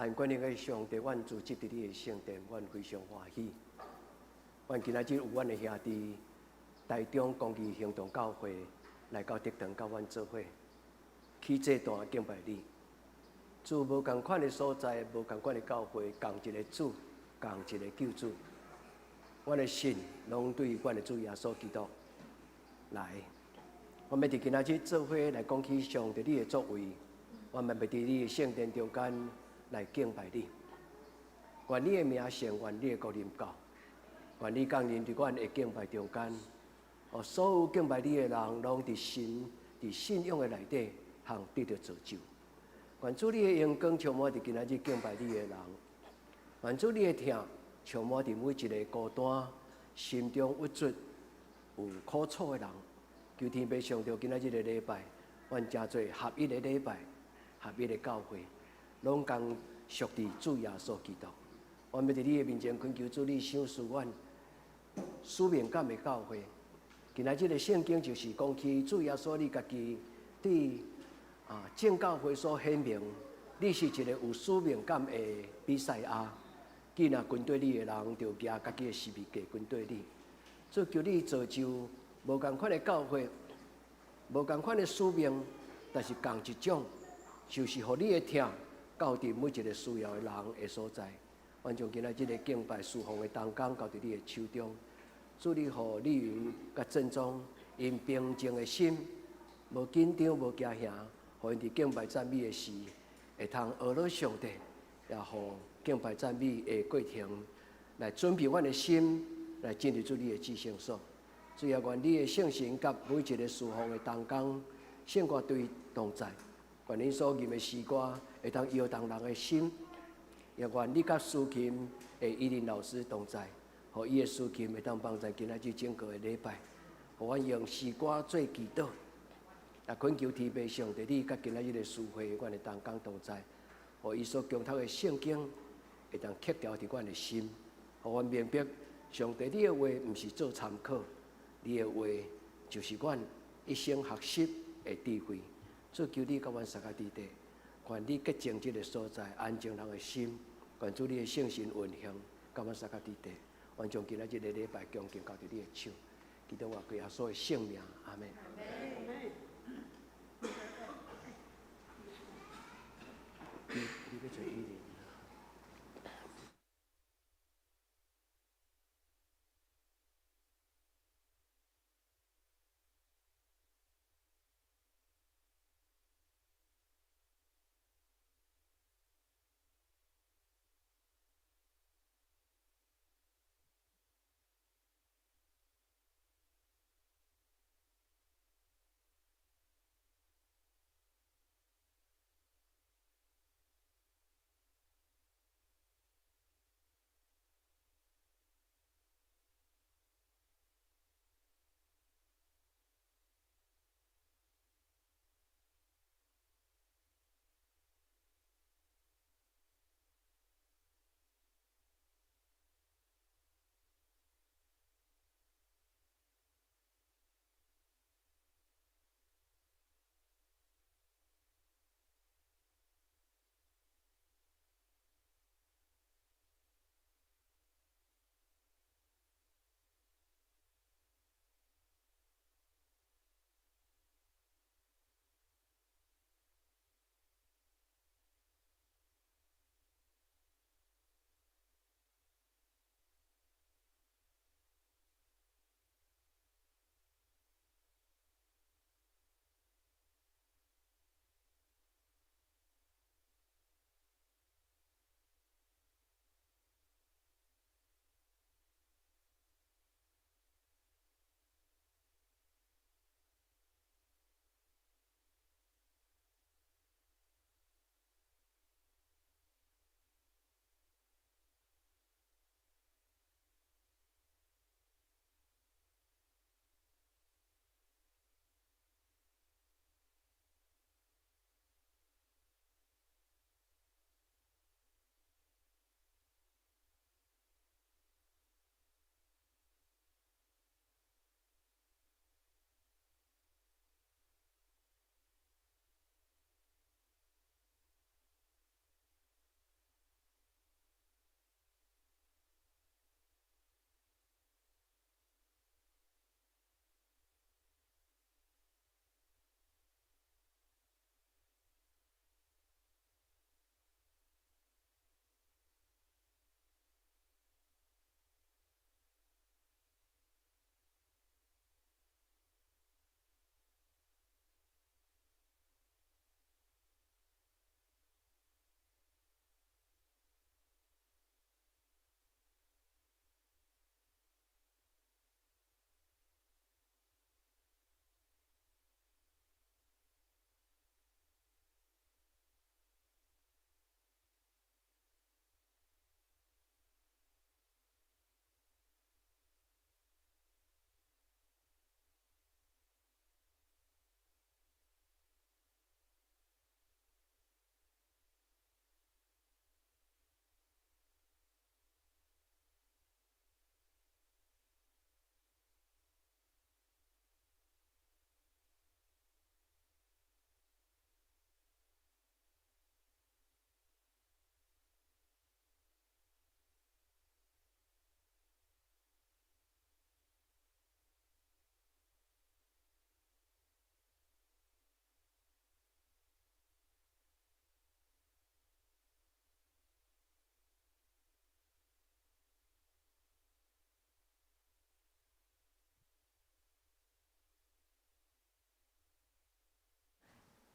萬軍的上帝，阮聚集佇你的聖殿，阮非常歡喜。阮今仔日有阮的兄弟台中公義行動教會來到德堂，佮阮做伙起祭壇敬拜你。主，無仝款的所在，無仝款的教會，仝一个主，仝一个救主。阮的信攏對阮的主耶穌基督來。我們佇今仔日做伙來講起上帝你的作為，我們欲佇你的聖殿中間來敬拜你。願你的名聖，願你的國臨到，願你降臨佇阮的敬拜中間。予所有敬拜你的人，攏佇神佇信仰的內底，通得著造就。願主你的榮光充滿佇今仔日敬拜你的人，願主你的疼充滿佇每一个孤單、心中鬱卒、有苦楚的人。求天父上帝今仔日的禮拜，阮成做合一的禮拜，合一的教會，攏共屬佇主耶穌基督。阮欲佇你的面前懇求主，你賞賜阮使命感的教會。今仔日的聖經就是講起主耶穌你家己對眾教會所顯明，你是一个有使命感的彌賽亞。既若跟綴你的人，就舉家己的十字架跟綴你。所以求你造就無仝款的教會，無仝款的使命，但是仝一種，就是予你的疼到佇每一个需要的人的所在。阮將今仔這个敬拜侍奉的同工交佇你的手中，主，你予麗雲佮振宗𪜶平靜的心，無緊張無驚嚇，予𪜶佇敬拜讚美的時，會通學了上帝，也予敬拜讚美的過程來準備阮的心，來進入主你的至聖所。主啊，願你的聖神佮每一个侍奉的同工、聖歌隊同在，願恁所吟的詩歌會當搖動人的心，也願你佮司琴的伊琳老師同在，予伊的司琴會當幫助今仔日整個的禮拜，予阮用詩歌做祈禱，也懇求天父上帝你佮今仔日的司會，阮的同工同在，予伊所講讀的聖經會當刻牢佇阮的心，予阮明白上帝你的話毋是做參考。你的話就是阮一生學習的智慧。主，求你佮阮相佮佇底，願你潔淨這个所在，安靜人的心，願主你的聖神運行，佮阮相佮佇底。阮將今仔這个禮拜恭敬交佇你的手，祈禱我耶穌的聖名，阿門。你欲揣伊琳。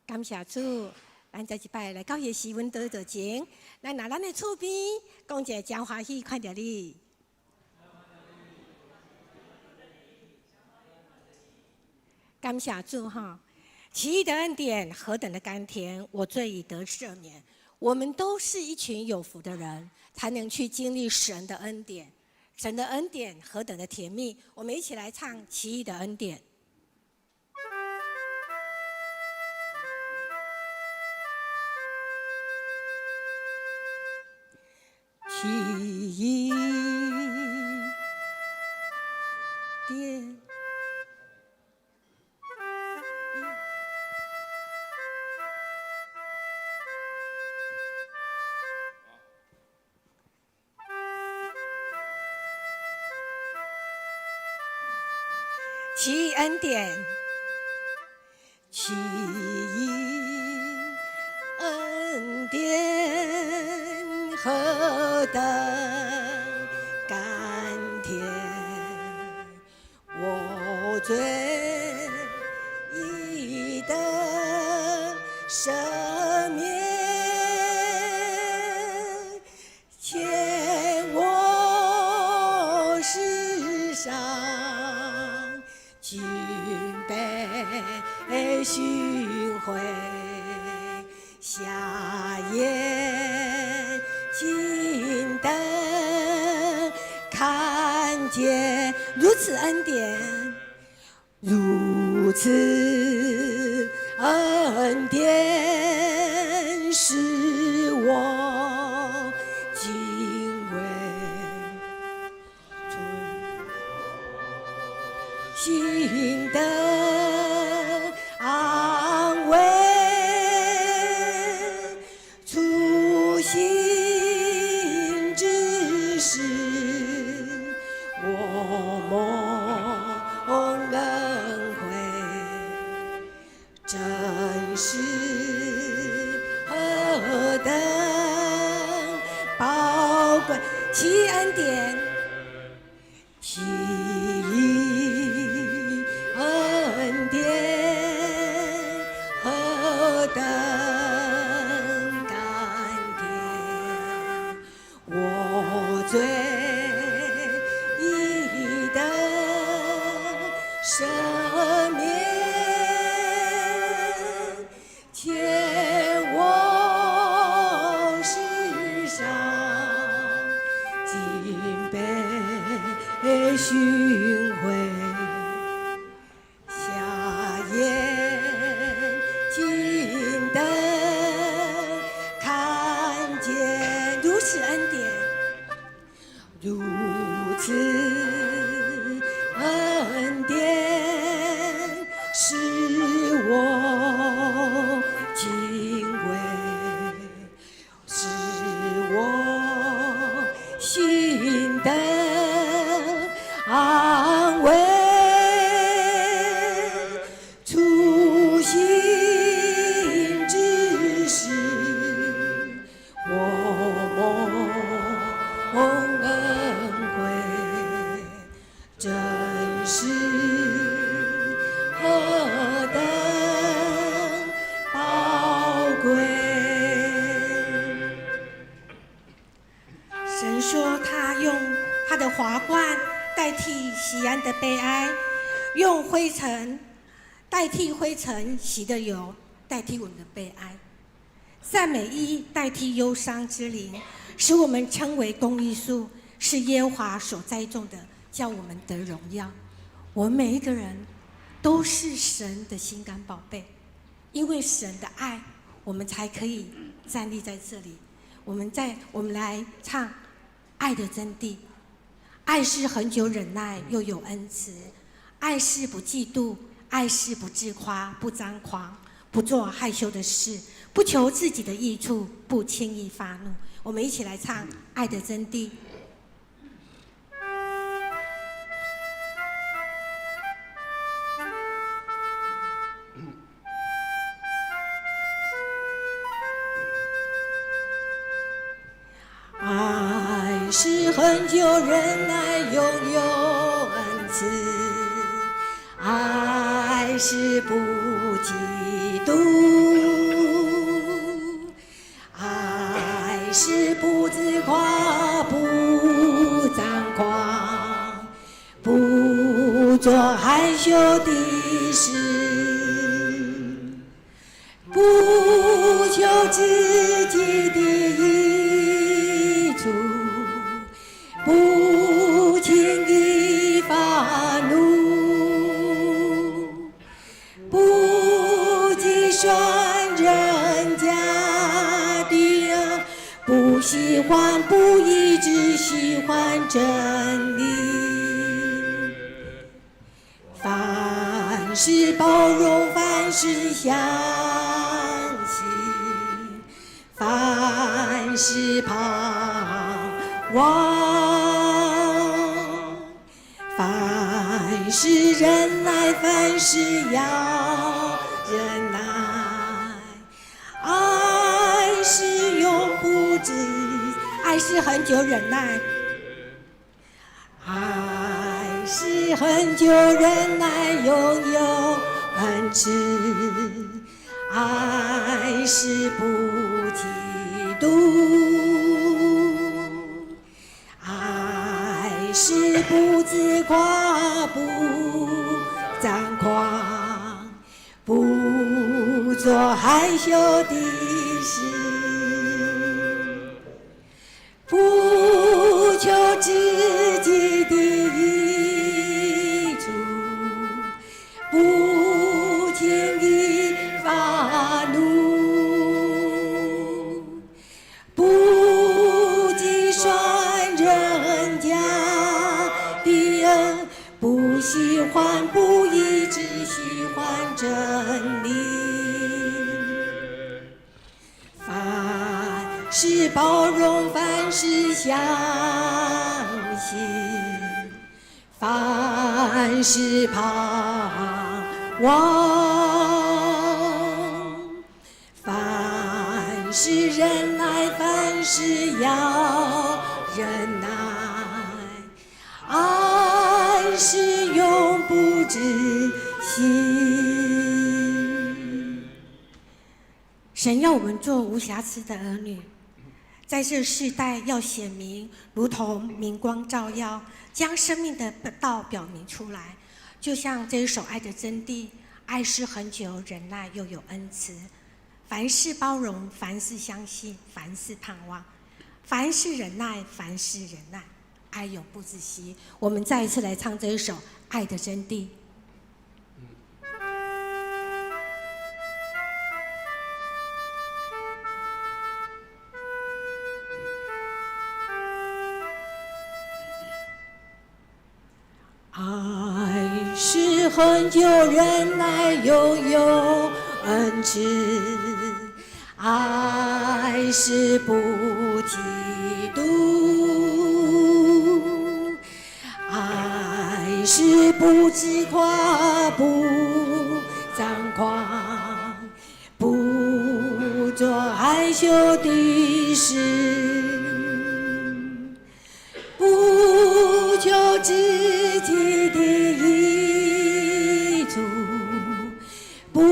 感謝主，咱這一擺來到彼時阮倒就前，咱拿咱的厝邊講一个真歡喜看著你。感謝主哈，奇異的恩典何等的甘甜，我罪已得赦免。我們都是一群有福的人，才能去經歷神的恩典。神的恩典何等的甜蜜，我們一起來唱奇異的恩典。奇異典，奇異恩典，奇異恩典何等甘甜，我罪已得赦免，欠我世上盡被尋回，瞎眼睛得看見，如此恩典，如此恩典使我敬畏，心得安慰，初信之時，我蒙恩惠，真是何等寶貴，奇異恩典，奇異恩典何等甘甜，我罪已得赦免，欠我世上盡被尋回，瞎眼睛得看見，如此恩典，如此恩典使我敬畏，使我心得安慰，初信之時，我蒙恩惠，真是何等寶貴。神說他用他的華冠代替錫安的悲哀，用灰塵代替灰塵，洗的油代替我們的悲哀，讚美衣代替憂傷之靈，使我們稱為公義樹，是耶和華所栽種的，叫我們得榮耀。我們每一個人都是神的心肝寶貝，因為神的愛，我們才可以站立在這裡。我們來唱愛的真諦。愛是恆久忍耐，又有恩慈；愛是不嫉妒，愛是不自誇，不張狂，不做害羞的事，不求自己的益處，不輕易發怒。我們一起來唱愛的真諦。愛是恆久忍耐，又有恩慈；愛是不嫉妒，妒，愛是不自誇，不張狂，不做害羞的事，不求自己的益處，不輕易發怒，不計算人家的惡，不喜歡不義，只喜歡真理。凡事包容，凡事相信，凡事盼望，凡事忍耐，凡事要忍耐。愛是永不止，愛是恆久忍耐，愛是恆久忍耐，又有恩慈，愛是不嫉妒，愛是不自誇，不張狂，不做害羞的事，不求自己的益處，不輕易發怒，不計算人家的惡，不喜歡不義，只喜歡真理。凡事包容，凡事相信，凡事盼望，凡事忍耐，凡事要忍耐。愛是永不止息。神要我們做無瑕疵的兒女，在這世代要顯明，如同明光照耀，將生命的道表明出來。就像這一首《愛的真諦》，愛是恆久忍耐，又有恩慈，凡事包容，凡事相信，凡事盼望，凡事忍耐，凡事忍耐，愛永不止息。我們再一次來唱這一首《愛的真諦》。愛是恆久忍耐，又有恩慈，愛是不嫉妒，愛是不自誇，不張狂，不做害羞的事，不求自己的益處，不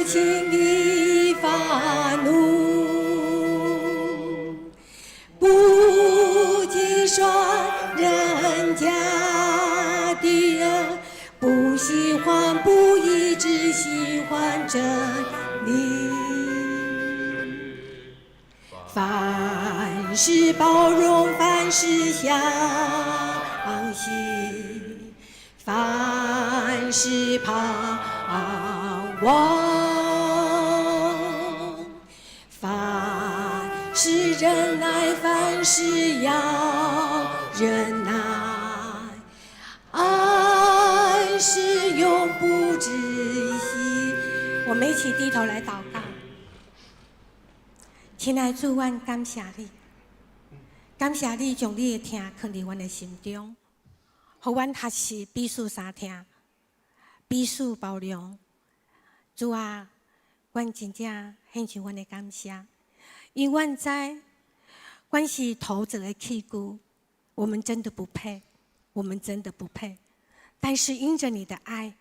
輕易發怒，不計算人家的惡，不喜歡不義，只喜歡真理。凡事包容，凡事相信，凡事盼望，凡事忍耐，凡事要忍耐。愛是永不止息。我們一起低頭來禱告。親愛的主，阮感謝你，感謝你將你的疼藏佇阮的心中，予阮學習彼此相疼，彼此包容。主啊，阮真正獻上阮的感謝，因為阮知，阮是土做的器具，我們真的不配，我們真的不配。但是因着你的愛，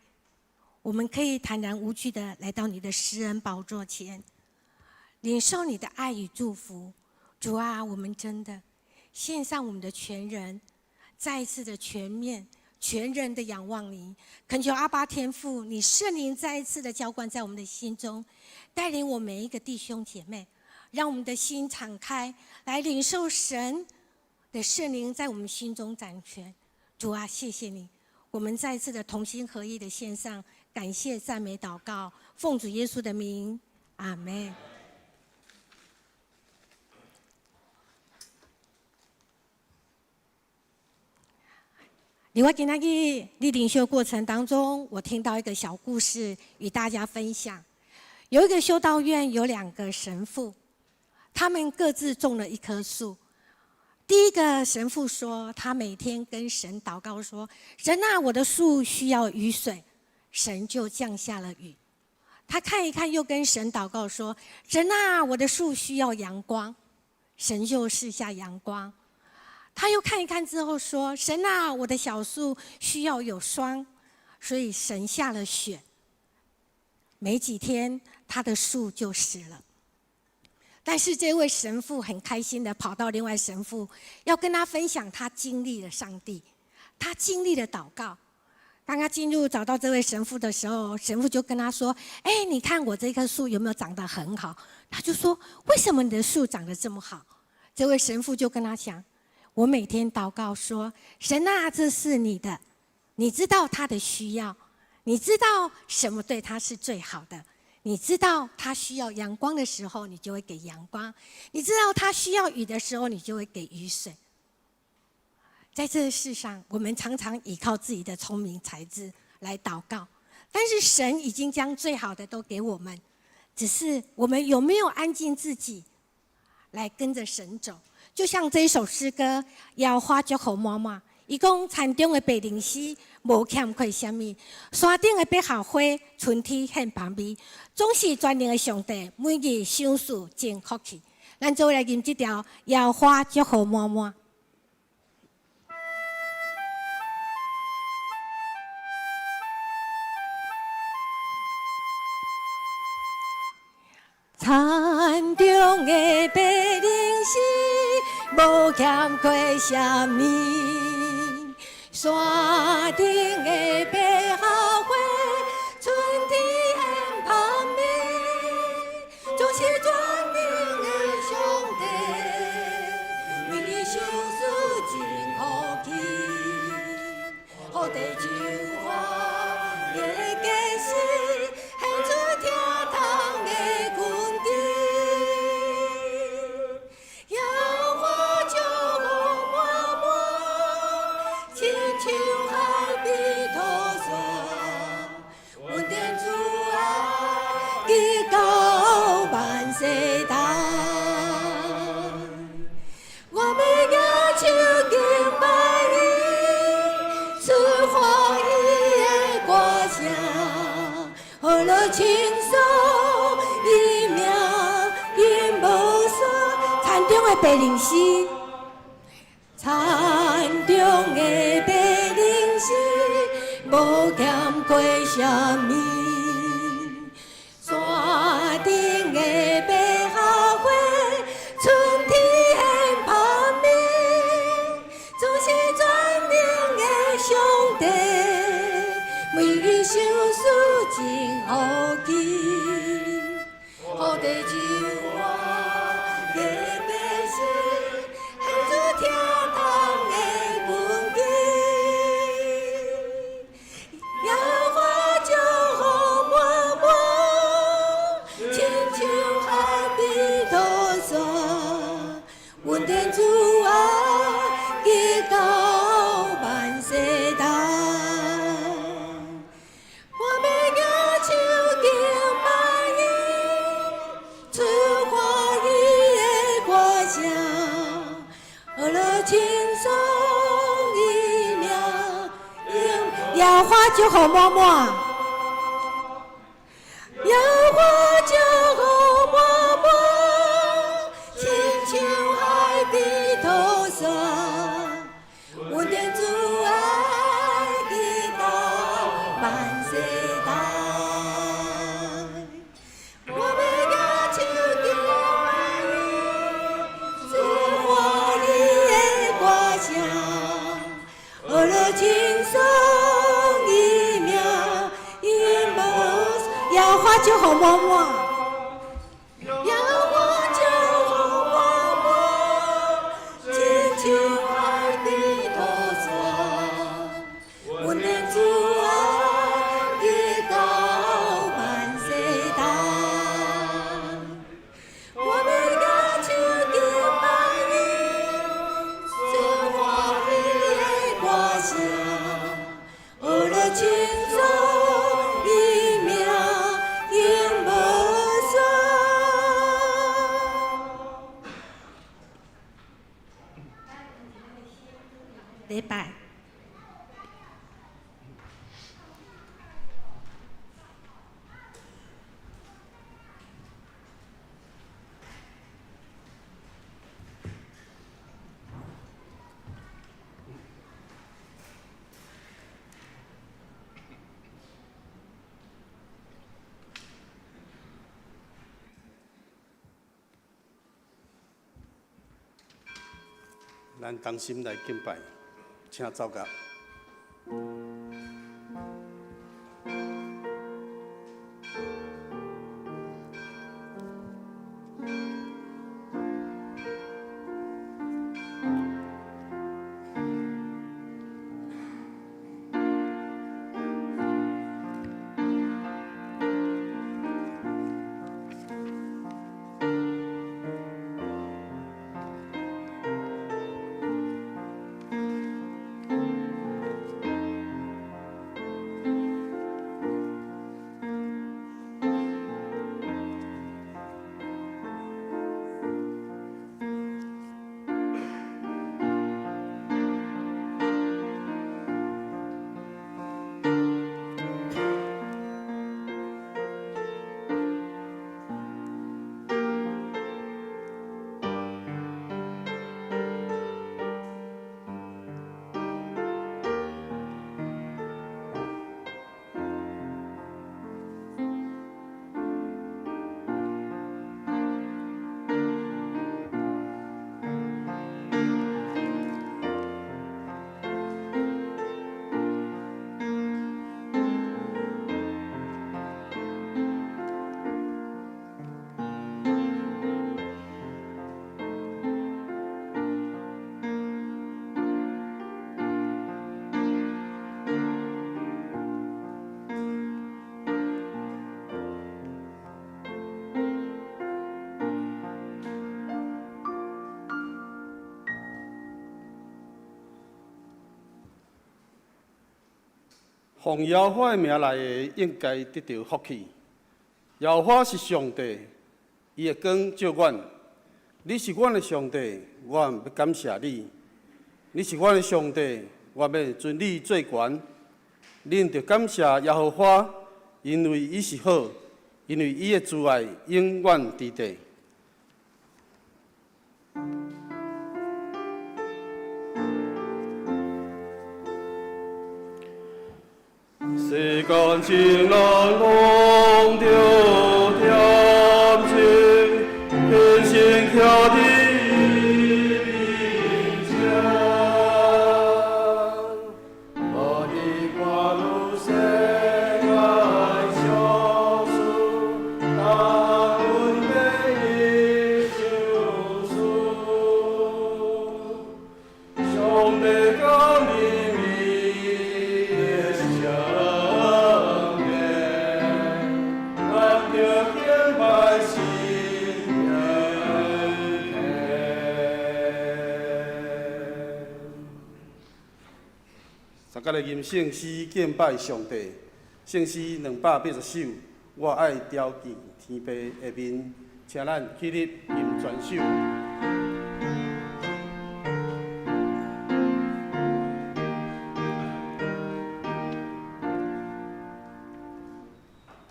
我們可以坦然無懼的來到你的施恩寶座前，領受你的愛與祝福。主啊，我們真的獻上我們的全人，再一次的全面、全人的仰望你，懇求阿爸天父，你聖靈再一次的澆灌在我們的心中，帶領我每一個弟兄姐妹，讓我們的心敞開，來領受神的聖靈在我們心中掌權。主啊，謝謝你，我們再一次的同心合意的獻上感謝讚美禱告，奉主耶穌的名，阿門。另外，今仔日你靈修過程當中，我聽到一個小故事與大家分享。有一個修道院有兩個神父，他們各自種了一棵樹。第一個神父說，他每天跟神禱告說：“神啊，我的樹需要雨水。”神就降下了雨。他看一看，又跟神禱告說：“神啊，我的樹需要陽光。”神就賜下陽光。他又看一看之後說：“神啊，我的小樹需要有霜。”所以神下了雪。沒幾天，他的樹就死了。但是這位神父很開心的跑到另外神父，要跟他分享他經歷了上帝，他經歷了禱告。當他進入找到這位神父的時候，神父就跟他說：“哎，你看我這棵樹有沒有長得很好？”他就說：“為什麼你的樹長得這麼好？”這位神父就跟他講：“我每天禱告說，神啊，這是你的，你知道他的需要，你知道什麼對他是最好的，你知道他需要陽光的時候，你就會給陽光；你知道他需要雨的時候，你就會給雨水。”在這個世上，我們常常依靠自己的聰明才智來禱告，但是神已經將最好的都給我們，只是我們有沒有安靜自己，來跟着神走？就像這一首詩歌《耶和華祝福滿滿》，伊講田中的白靈絲無欠缺啥物，山頂的百合花春天獻芳味，總是全能的上帝，每日賞賜真福氣。咱做伙來吟這條《耶和華祝福滿滿》。田中的白靈絲無欠缺啥物，山頂的百合花春天獻芳味，總是全能的上帝，每日賞賜真福氣，予地秋花的果實，獻出疼痛的根基。耶和華祝福滿滿，親像海邊土沙，恩典慈愛直到萬世代。我欲舉手敬拜你，賜歡喜的歌聲，和樂輕鬆伊名永無煞。田中的白靈絲，田中的白靈絲，無欠缺啥物，山頂的百合花，春天獻芳味，總是全能的上帝，每日賞賜真福氣，予地秋花的白絲，獻出疼痛的根基。耶和華祝福滿滿，親像海邊土沙，恩典慈愛直到萬世代。我欲舉手敬拜你，賜歡喜的歌聲，和樂輕鬆伊名永。耶和華祝福滿滿，耶和華祝福滿滿，親像海邊土沙，恩典慈愛直到萬萬世代。我欲舉手敬拜你，做歡喜的歌聲，學了稱頌伊名，永無耶和華祝福滿滿，耶和華祝福滿滿，親像海的土沙，阮的主愛直到萬世代。我欲舉手敬拜你，做歡喜的歌聲，學了稱頌伊名，永無煞。禮拜。咱同心來敬拜，請走甲。奉耶和華的名來的，應該得著福氣。耶和華是上帝，伊的光照阮。你是阮的上帝，我欲感謝你。你是阮的上帝，我欲尊你做懸。恁著感謝耶和華，因為伊是好，因為伊的慈愛永遠佇地。世間情人攏著恬靜，天生徛佇伊面前，無伫看女性愛相思，但阮欲伊相思。上帝降臨伊的聖殿，咱著敬拜神天。三角來吟聖詩敬拜上帝，聖詩280首，我愛朝見天父的面，請咱起立吟全首。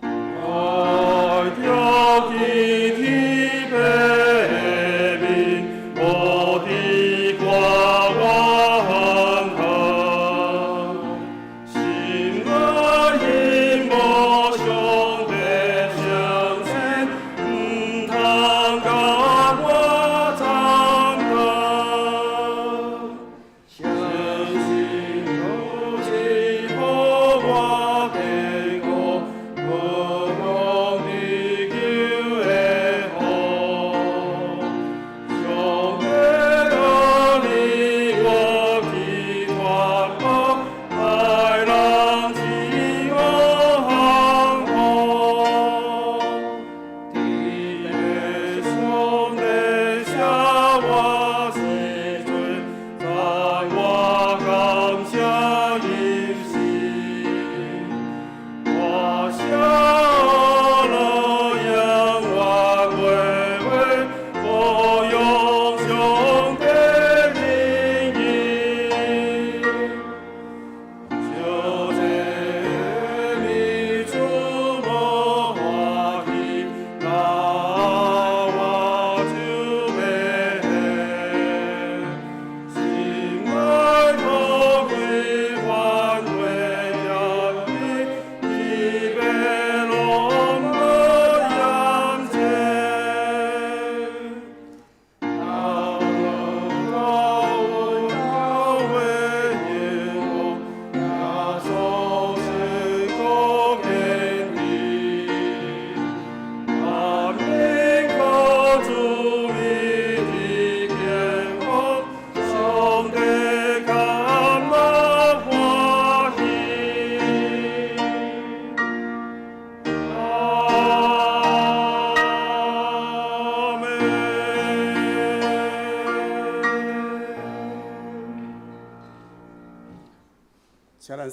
愛朝見天父的面，無佇看怨恨，心愛彼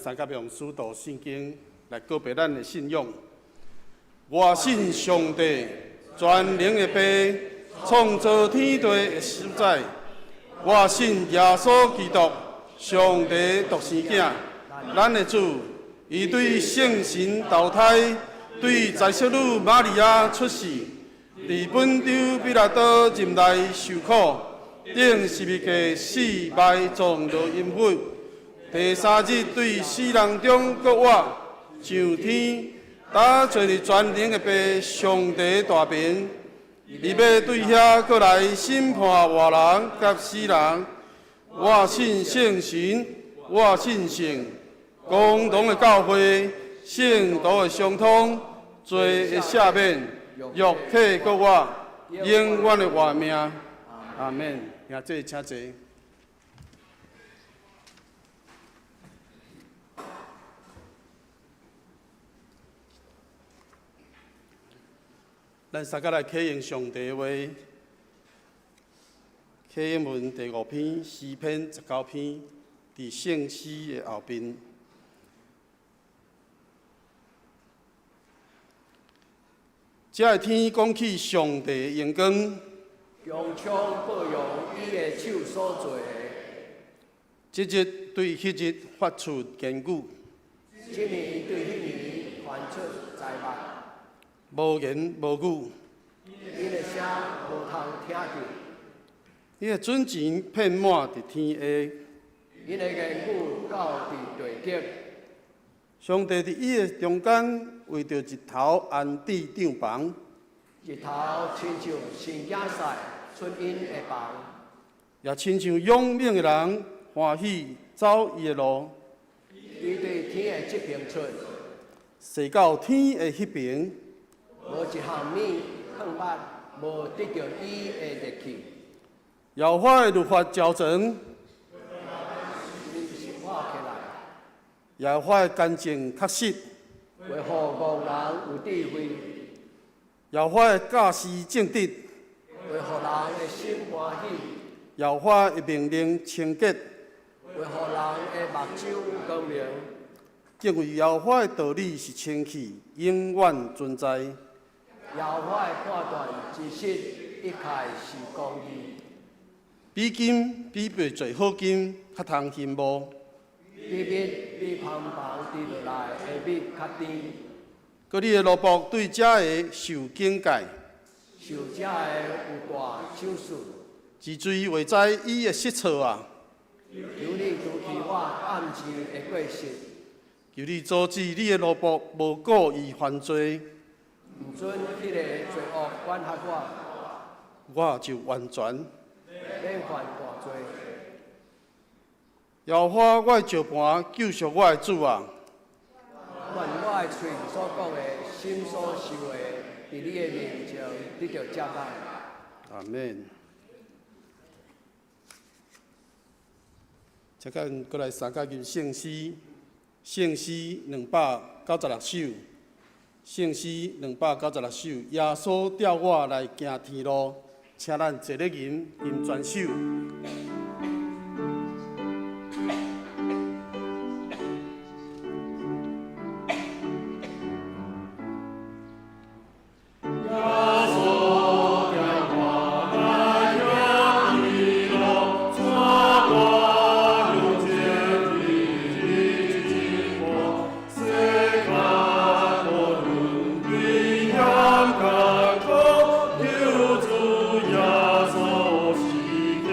三甲用使徒信經來告白咱的信仰。我信上帝，全能的父，創造天地的主宰。我信耶穌基督，上帝獨生囝，咱的主。伊對聖神投胎，對宰相女瑪利亞出世，佇本丟彼拉多任內受苦，釘十字架死埋葬落陰府，第三日對死人中復活，上天，搭坐佇全能的父上帝大爿，伊欲對遐閣來審判活人佮死人。我信聖神，我信聖共同的教會，聖徒的相通，罪的赦免，肉體復活，永遠的活命。阿們。兄弟請坐。咱三個來啟用上帝的話，啟用文第五篇詩篇19篇，佇聖詩的後面。這个天講起上帝的榮光，穹蒼報揚伊的手所做的。這日對彼日發出言語，這年對彼年傳出災物，無言無語。𪜶的聲無通聽著，伊的準繩遍滿佇天下，𪜶的言語到佇地極。上帝佇伊的中間為著日頭安置帳棚，日頭親像生囝婿出𪜶的房，也親像勇猛的人歡喜走伊的路。伊對天的這爿出，踅到天的彼爿，無一項物礦物無得著伊的熱氣。耶和華的律法矯正，活起來。耶和華的乾淨確實，會予戇人有智慧；耶和華的教示正直，會予人的心歡喜；耶和華的命令清潔，會予人的目睭光明。敬畏耶和華的道理是清氣，永遠存在。耶和華的判斷真實，一切是公義。比金比白做好金較通羨慕。比蜜比蜂房滴落來的蜜較甜。閣你的奴僕對這个受警戒，受這个有大賞賜。自罪袂知伊的失錯啊！求你除去我暗上的過失，求你阻止你的奴僕無故意犯罪，毋准彼個罪惡管轄我，我就完全免犯大罪。耶和華我的石磐，救贖我的主啊！願我的喙所講的，心所想的，佇你的面前得著接納。阿們。這間閣來三甲吟聖詩，聖詩296首，聖詩296首，耶穌帶我來行天路，請咱齊咧吟吟全首。救主耶穌是行。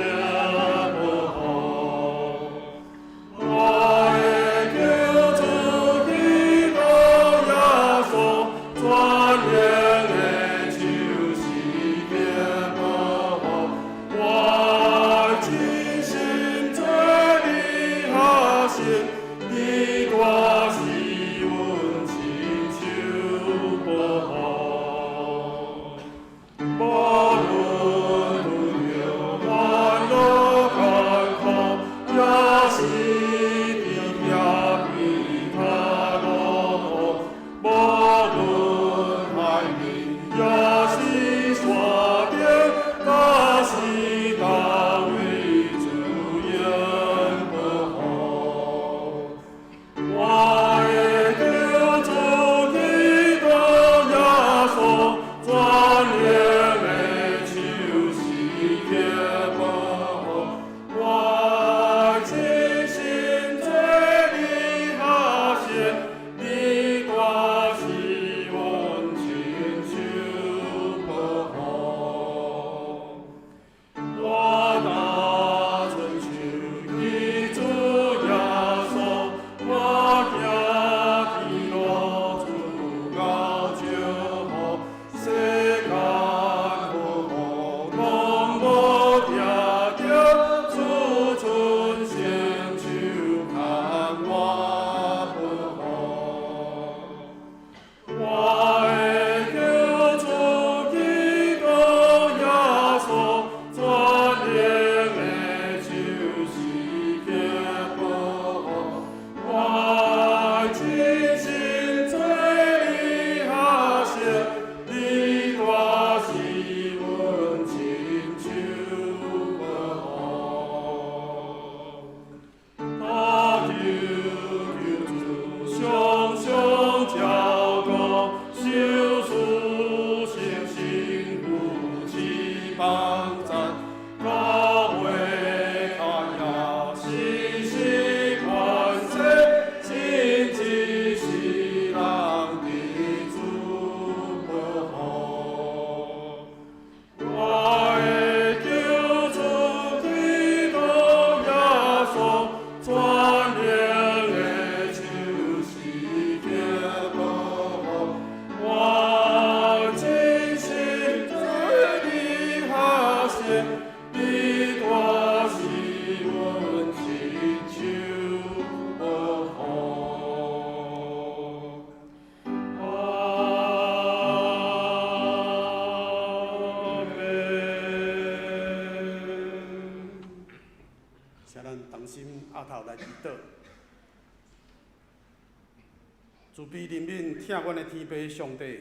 慈悲憐憫疼阮的天父上帝，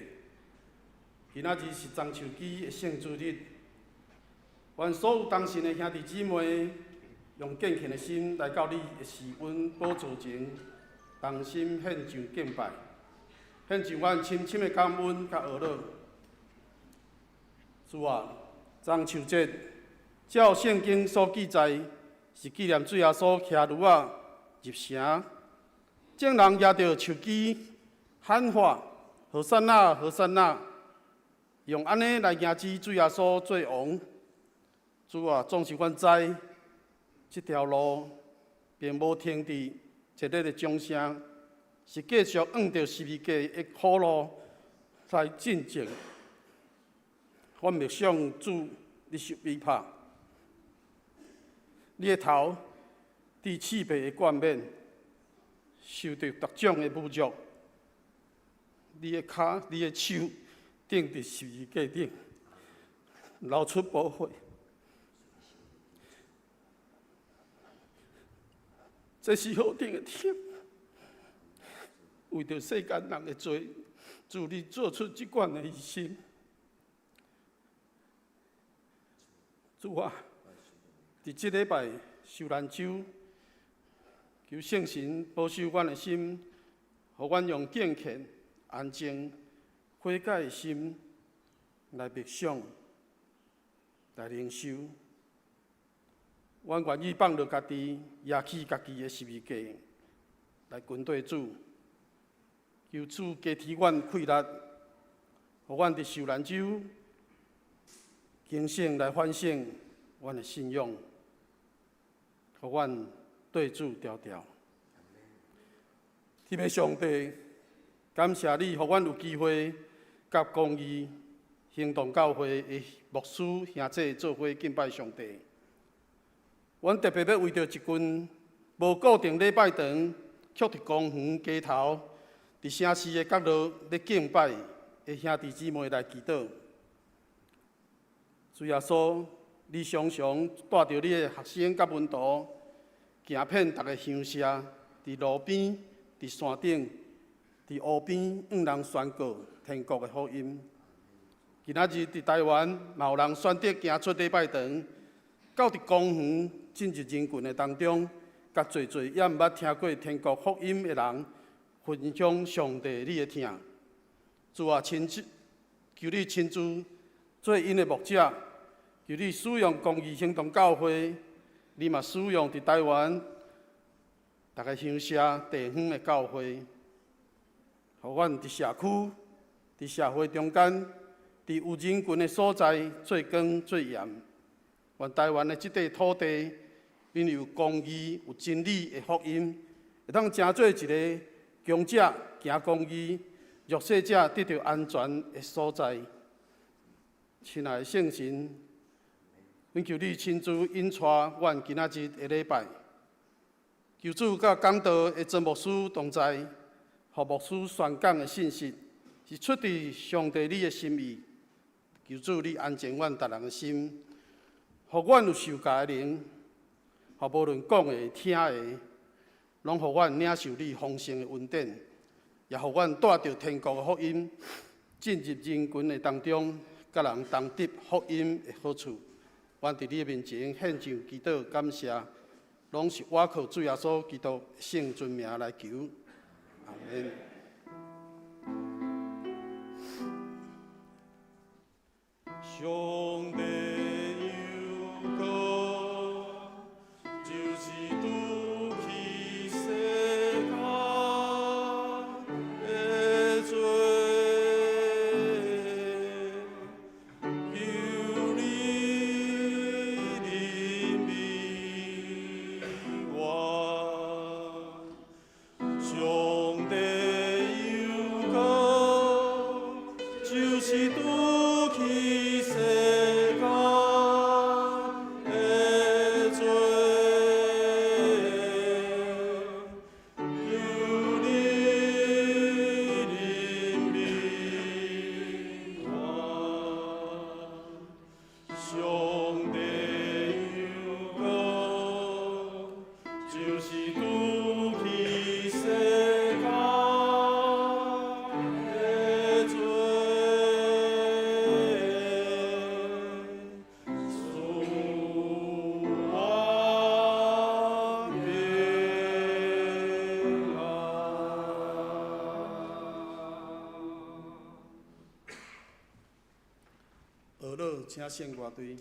今仔日是棕樹枝的聖主日，願所有同信的兄弟姊妹，用敬虔的心來到你的施恩寶座前，同心獻上敬拜，獻上阮深深的感恩佮呵咾。主啊，棕樹節照聖經所記載，是紀念主耶穌騎驢仔入城。眾人舉著樹枝喊喊：和散那，和散那！用按呢來迎接主耶穌做王。主啊，總是阮知，這條路並無停佇節日的鐘聲，是繼續按著十字架的苦路來進前。阮默想主，你受逼迫，你的頭佇刺柏的冠冕，受著各種的侮辱，你的跤、你的手釘佇十字架頂，流出寶血。這是何等的痛！為著世間人的罪，主你做出這款的犧牲。主啊，佇這禮拜受難週，求聖神保守阮的心，予阮用敬虔、安靜、悔改的心來默想、來靈修。阮願意放落家己，攑起家己的十字架來跟綴主。求主加添阮氣力，予阮佇受難週警醒來反省阮的信仰，予阮對主牢牢。天父上帝，感謝你，予阮有機會佮公義行動教會的牧師兄弟做伙敬拜上帝。阮特別欲為著一群無固定禮拜堂，卻佇公園街頭、佇城市的角落咧敬拜的兄弟姊妹來祈禱。主耶穌，你常常帶著你的學生佮門徒，行遍逐个鄉社，佇路邊、佇山頂、佇湖邊，向人宣告天國的福音。今仔日佇台灣，嘛有人選擇行出禮拜堂，到佇公園進入人群的當中，佮濟濟猶毋捌聽過天國福音的人，分享上帝你的疼。主啊，親自求你親自做𪜶的牧者，求你使用公義行動教會，你嘛使用佇台灣逐个鄉社地方的教會，予阮佇社區、佇社會中間，佇有人群的所在做光做鹽。願台灣的這塊土地，因有公義、有真理的福音，會當成做一个強者行公義、弱勢者得著安全的所在。親愛的聖神，懇求你親自引帶阮今仔日的禮拜，求主佮講道的曾牧師同在，予牧師宣講的信息是出自上帝你的心意。求主你安靜阮逐人的心，予阮有受教的靈，予無論講的、聽的，攏予阮領受你豐盛的恩典，也予阮帶著天國的福音進入人群的當中，佮人同得福音的好處。阮佇你的面前獻上祈禱感謝，攏是倚靠主耶穌基督聖尊名來求。阿們。上帝又講，就是除去世間的罪，求你憐憫我。上帝又講，就是除去世請聖樂隊。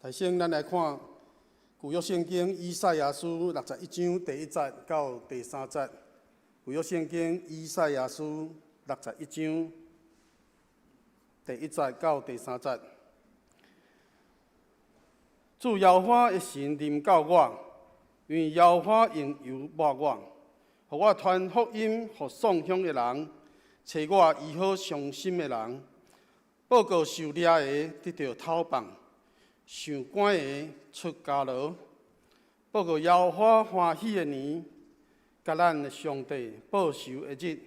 首先，咱來看舊約聖經以賽亞書61章第一節到第三節。舊約聖經以賽亞書61章第一節到第三節。主耶和華的神臨到我，因為耶和華用油抹我，予我傳福音予喪鄉的人，揣我醫好傷心的人，報告受掠的得著討放，受關的出監牢，報告耶和華歡喜的年，佮咱的上帝報仇的日，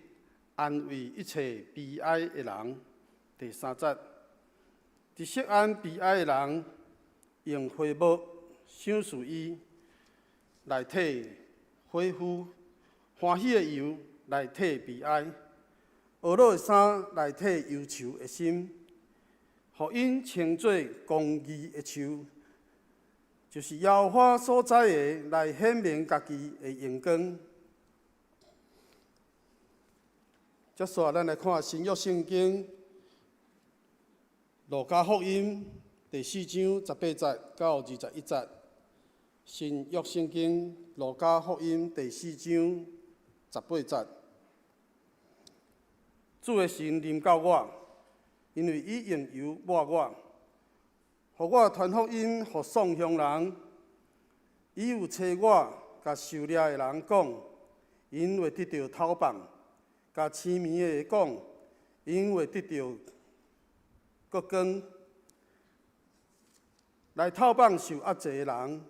安慰一切悲哀的人。第三節，這佇錫安悲哀的人，用花木賞賜伊，來替火夫；歡喜的油來替悲哀，懊惱的衫來替憂愁的心，予𪜶稱做公義的樹，就是耶和華所栽的，來顯明家己的榮光。接續咱來看新約聖經路加福音第四章十八節到21節。新約聖經路加福音第四章十八節，主的神臨到我，因為伊用油抹我，予我傳福音予喪鄉人。伊又差我共受掠的人講，𪜶會得著透放；共痴迷的講，𪜶會得著閣光。來透放受壓制的人。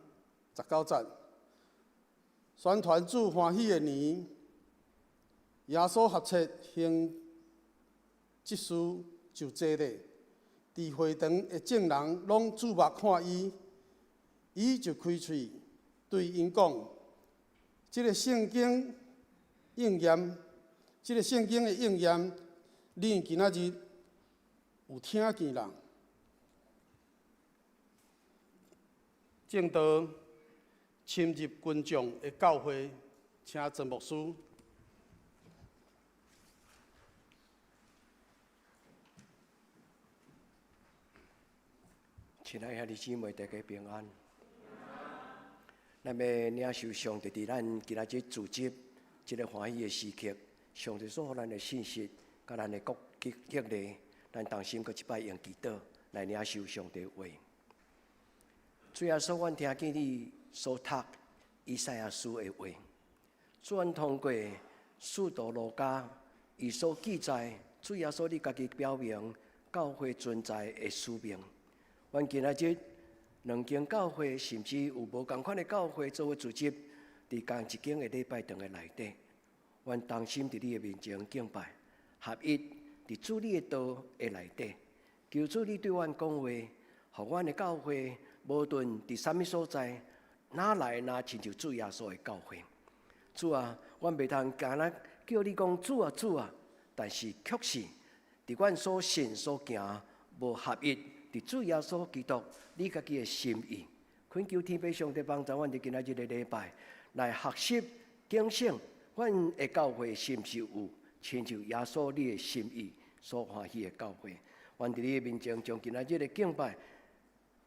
19節，宣傳主歡喜的年，耶穌合冊行這事就坐咧，佇會堂的眾人攏注目看伊，伊就開喙對𪜶講：這个聖經應驗，這个聖經的應驗，恁今仔日有聽見啦？證道深入群眾的教會，請曾牧師。親愛兄弟姊妹，大家平安。咱欲領受上帝佇咱今仔日組織這个歡喜的時刻，上帝所予咱的信息，佮咱的國激勵，咱同心閣一擺用祈禱來領受上帝話。主耶穌，阮聽見你所讀以賽亞書的話，主，阮通過使徒路加伊所記載，主耶穌你家己表明教會存在的使命。阮今仔日兩間教會，甚至有無仝款的教會做伙組織，佇仝一間的禮拜堂的內底，阮同心佇你的面前敬拜，合一佇主你的道的內底，求主你對阮講話，予阮的教會無論佇啥物所在，哪來若親像主耶穌的教會。主啊，阮袂通干焦叫你講主啊主啊，但是卻是佇阮所信所行無合一，佇主耶穌基督你家己的心意。懇求天父上帝幫助阮佇今仔日个禮拜來學習警醒，阮的教會是毋是有親像耶穌你的心意所歡喜的教會？阮佇你的面前將今仔日的敬拜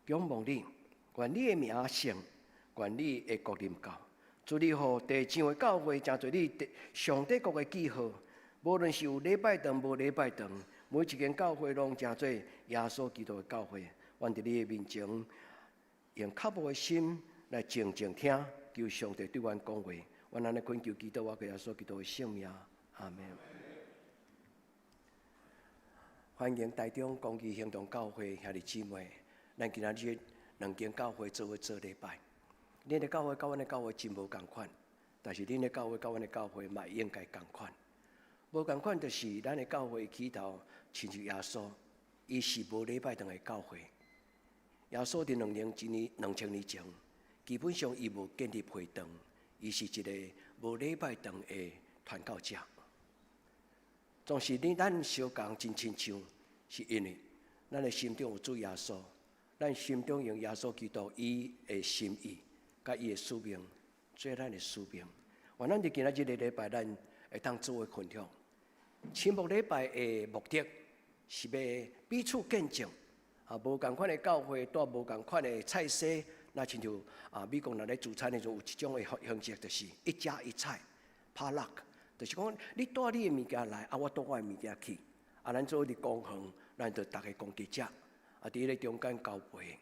仰望你，願你的名聖，願你的國臨到。主你予地上的教會成做你上帝國的記號，無論是有禮拜堂無禮拜堂，每一間教會攏成做耶穌基督的教會。阮佇你的面前，用渴慕的心來靜靜聽，求上帝對阮講話。阮按呢懇求祈禱，我耶穌基督的聖名，阿門。歡迎台中公義行動教會兄弟姊妹，咱今仔日兩間教會做伙做禮拜。恁的教會佮阮的教會真無仝款，但是恁的教會佮阮的教會嘛應該仝款。無仝款就是咱的教會起頭親像耶穌，伊是無禮拜堂的教會。耶穌佇2000年前，基本上伊無建立會堂，伊是一個無禮拜堂的傳教者。總是恁咱相仝真親像，是因為咱的心中有主耶穌，咱心中用耶穌基督伊的心意。佮伊的使命，做咱的使命。願咱佇今仔日个禮拜，咱會當做伙分享。親睦禮拜的目的是欲彼此見證。啊，無仝款的教會，帶無仝款的菜色，若親像啊，美國人咧聚餐的時陣，有一種的形式，就是一家一菜，potluck，就是講你帶你的物件來，啊，我帶我的物件去，啊，咱做伙佇公園，咱就逐个共佇食，啊，佇彼个中間交陪。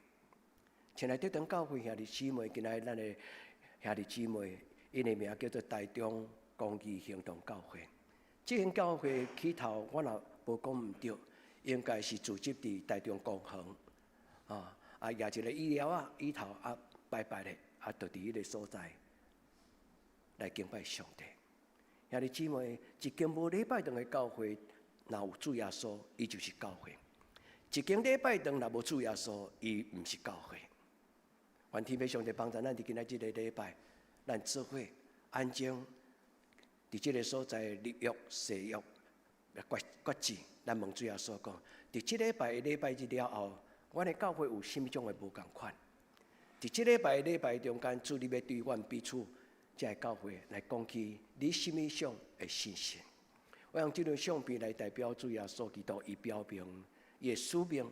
親愛德堂教會兄弟姊妹，今仔日咱的兄弟姊妹，𪜶的名叫做台中公義行動教會。這間教會起頭，我若無講毋對，應該是組織佇台中公園，啊啊，舉一個椅了仔，椅頭啊擺擺咧，啊，就佇彼个所在來敬拜上帝。兄弟姊妹，一間無禮拜堂的教會，若有主耶穌，伊就是教會。一間禮拜堂若無主耶穌，伊毋是教會。願天父上帝幫助咱佇今仔這個禮拜，咱做伙安靜佇這個所在立約誓約決決志。咱問主耶穌講，佇這禮拜禮拜日了後，阮的教會有啥物種的無仝款？佇這禮拜禮拜中間，主你欲對阮彼此這个教會來講起你啥物種的信息？我用這張相片來代表主耶穌基督，伊表明伊的使命。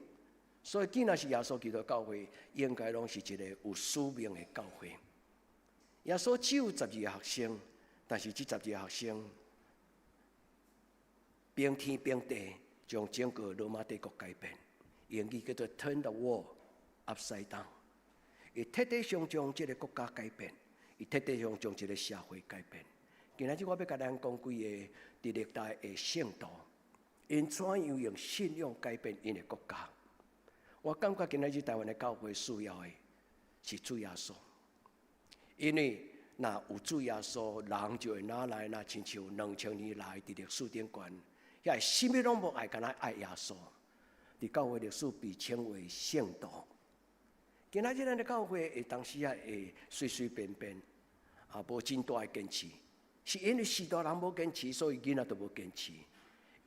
所以，既然是耶穌基督教會，應該攏是一個有使命的教會。耶穌只有十二個學生，但是這十二個學生驚天動地，將整個羅馬帝國改變。英語叫做 Turn the world upside down。伊徹底上將這個國家改變，伊徹底上將這個社會改變。今仔日我欲共咱講幾个佇歷代的聖徒，𪜶怎樣用信仰改變𪜶的國家。我感覺今仔日台灣的教會需要的是主耶穌，因為若有主耶穌，人就會哪來？若親像2000年來佇歷史頂懸，遐啥物攏無愛，干焦愛耶穌。佇教會歷史被稱為聖徒。今仔日咱的教會會當時啊會隨隨便便，啊無真大的堅持，是因為序大人無堅持，所以囡仔都無堅持。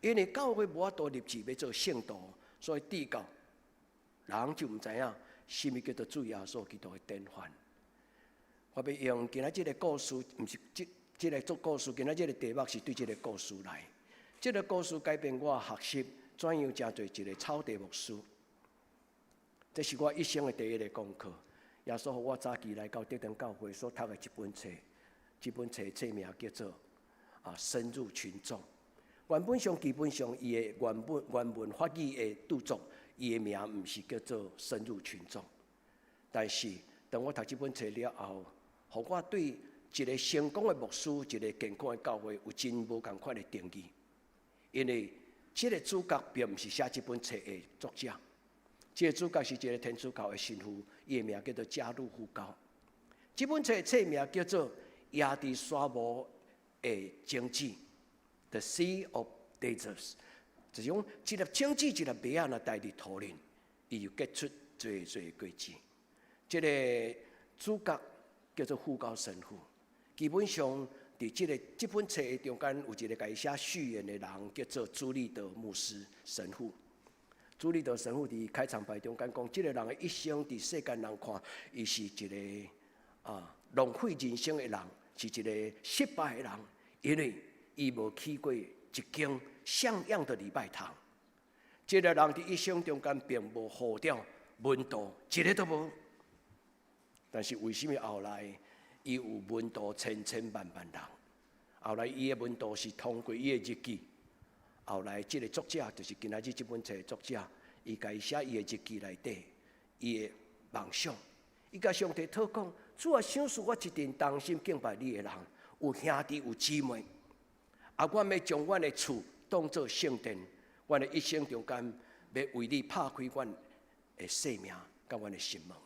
因為教會無法度立志欲做聖徒，所以至到人就毋知影啥物叫做主耶穌基督的典範。我欲用今仔這个故事，毋是這這个做故事，今仔這个題目是對這个故事來。這个故事改變我學習怎樣成做一个草地牧師。這是我一生的第一个功課。耶穌予我早期來到德堂教會所讀的一本冊，這本冊冊名叫做《啊深入群眾》。原本上基本上，伊的原本原文法語的著作，伊的名毋是叫做深入群眾。但是當我讀這本冊了後，予我對一個成功的牧師、一個健康的教會有真無仝款的定義。因為這个主角並毋是寫這本冊的作者，這个主角是一个天主教的神父，伊的名叫做加魯夫高。這本冊冊名叫做《壓佇沙漠的種子》，The Seed of Deserts，就是講一粒種子，一粒麥仔，若埋佇土裡，伊就結出濟濟果子。這个主角叫做富高神父，基本上佇這个這本冊中間有一个共伊寫序言的人，叫做朱立德牧師神父。朱立德神父佇開場白中間講，這个人的一生佇世間人看，伊是一个浪費人生的人，是一个失敗的人，因為伊無起過一間像樣的禮拜堂。這个人佇一生中間並無呼召門徒，一个都無。但是為什麼後來伊有門徒千千萬萬人？後來伊的門徒是通過伊的日記。後來這个作者就是今仔日這本冊的作者，伊共伊寫伊的日記內底，伊的夢想。伊共上帝禱告：主啊，賞賜我一群忠心敬拜你的人，有兄弟有姊妹。啊，我欲將阮的厝當做聖殿，阮的一生中間欲為你拍開阮的生命，佮阮的心門。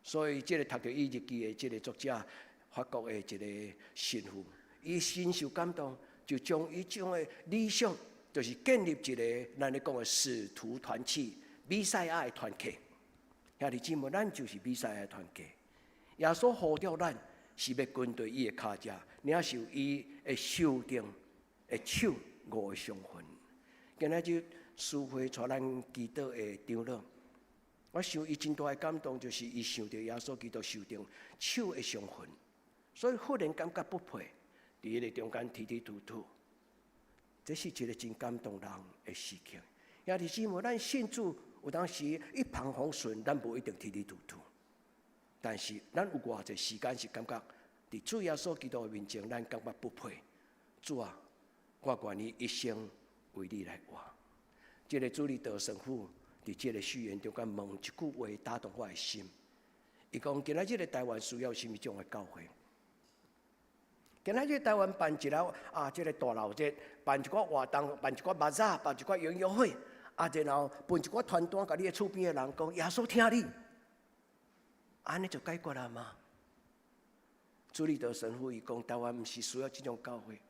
所以，這个讀著伊日記的這个作者，法國的一个神父，伊深受感動，就將伊種的理想，就是建立一个咱咧講的使徒團契、彌賽亞的團契。兄弟姊妹，咱就是彌賽亞的團契。耶穌呼召咱，是欲跟隨伊的跤跡，領受伊的修定的手五个傷痕。今仔日司會帶咱祈禱的長老，我想伊真大的感動，就是伊想著耶穌基督受定手的傷痕，所以忽然感覺不配，佇彼个中間啼啼吐吐，這是一个真感動人的事情。兄弟姊妹，咱信主有當時一帆風順，咱無一定啼啼吐吐，但是咱有偌濟時間是感覺，佇主耶穌基督的面前，咱感覺不配。主啊，我願意一生為你來活。這个主利德神父佇這个序言中間問一句話，打動我的心。伊講：今仔日台灣需要啥物種的教會？今仔日台灣辦一个啊，這个大鬧節，辦一寡活動，辦一寡巴扎，辦一寡音樂會，啊，然後分一寡傳單，共你的厝邊的人講，耶穌疼你，按呢就解決了嗎？主利德神父伊講，台灣毋是需要這種教會，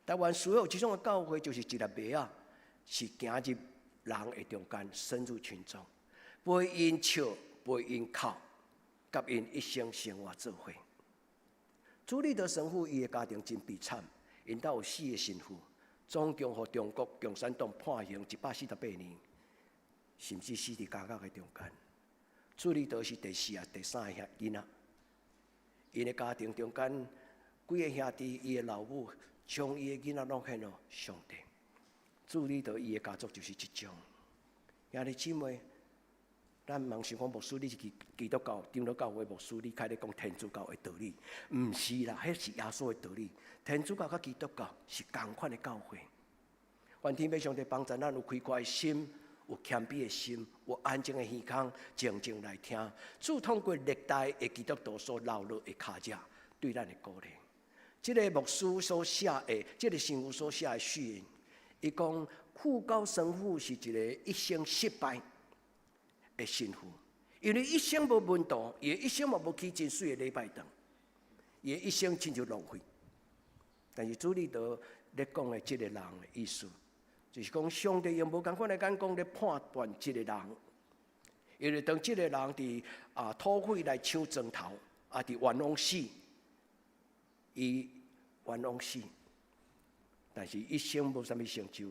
台灣需要這種的教會，就是一粒麥仔，是行入人的中間，深入群眾，陪𪜶笑，陪𪜶哭，佮𪜶一生生活做伙。朱立德神父伊的家庭真悲慘，𪜶兜有四个神父，總共予中國共產黨判刑148年，甚至死佇監獄的中間。朱立德是第四抑第三个囡仔，𪜶的家庭中間幾个兄弟，伊的老母將伊的囡仔攏獻予上帝。朱立德伊的家族就是這種。兄弟姊妹，咱毋通想講牧師你是基督教、長老教會牧師，你開咧講天主教的道理，毋是啦，彼是耶穌的道理。天主教佮基督教是仝款的教會。願天父上帝幫助咱有開闊的心，有謙卑的心，有安靜的耳孔，靜靜來聽。主通過歷代的基督徒所留落的跤跡，對咱的鼓勵。這个牧師所寫的，這个神父所寫的序言，伊講傅高神父是一個一生失敗的神父，因為一生無門徒，伊一生嘛無起真媠的禮拜堂，伊一生親像浪費。但是朱立德咧講的這个人的意思，就是講上帝用無仝款的眼光咧判斷這个人，因為當這个人佇土匪來搶磚頭，佇冤枉死，伊冤枉死，但是一生無啥物成就。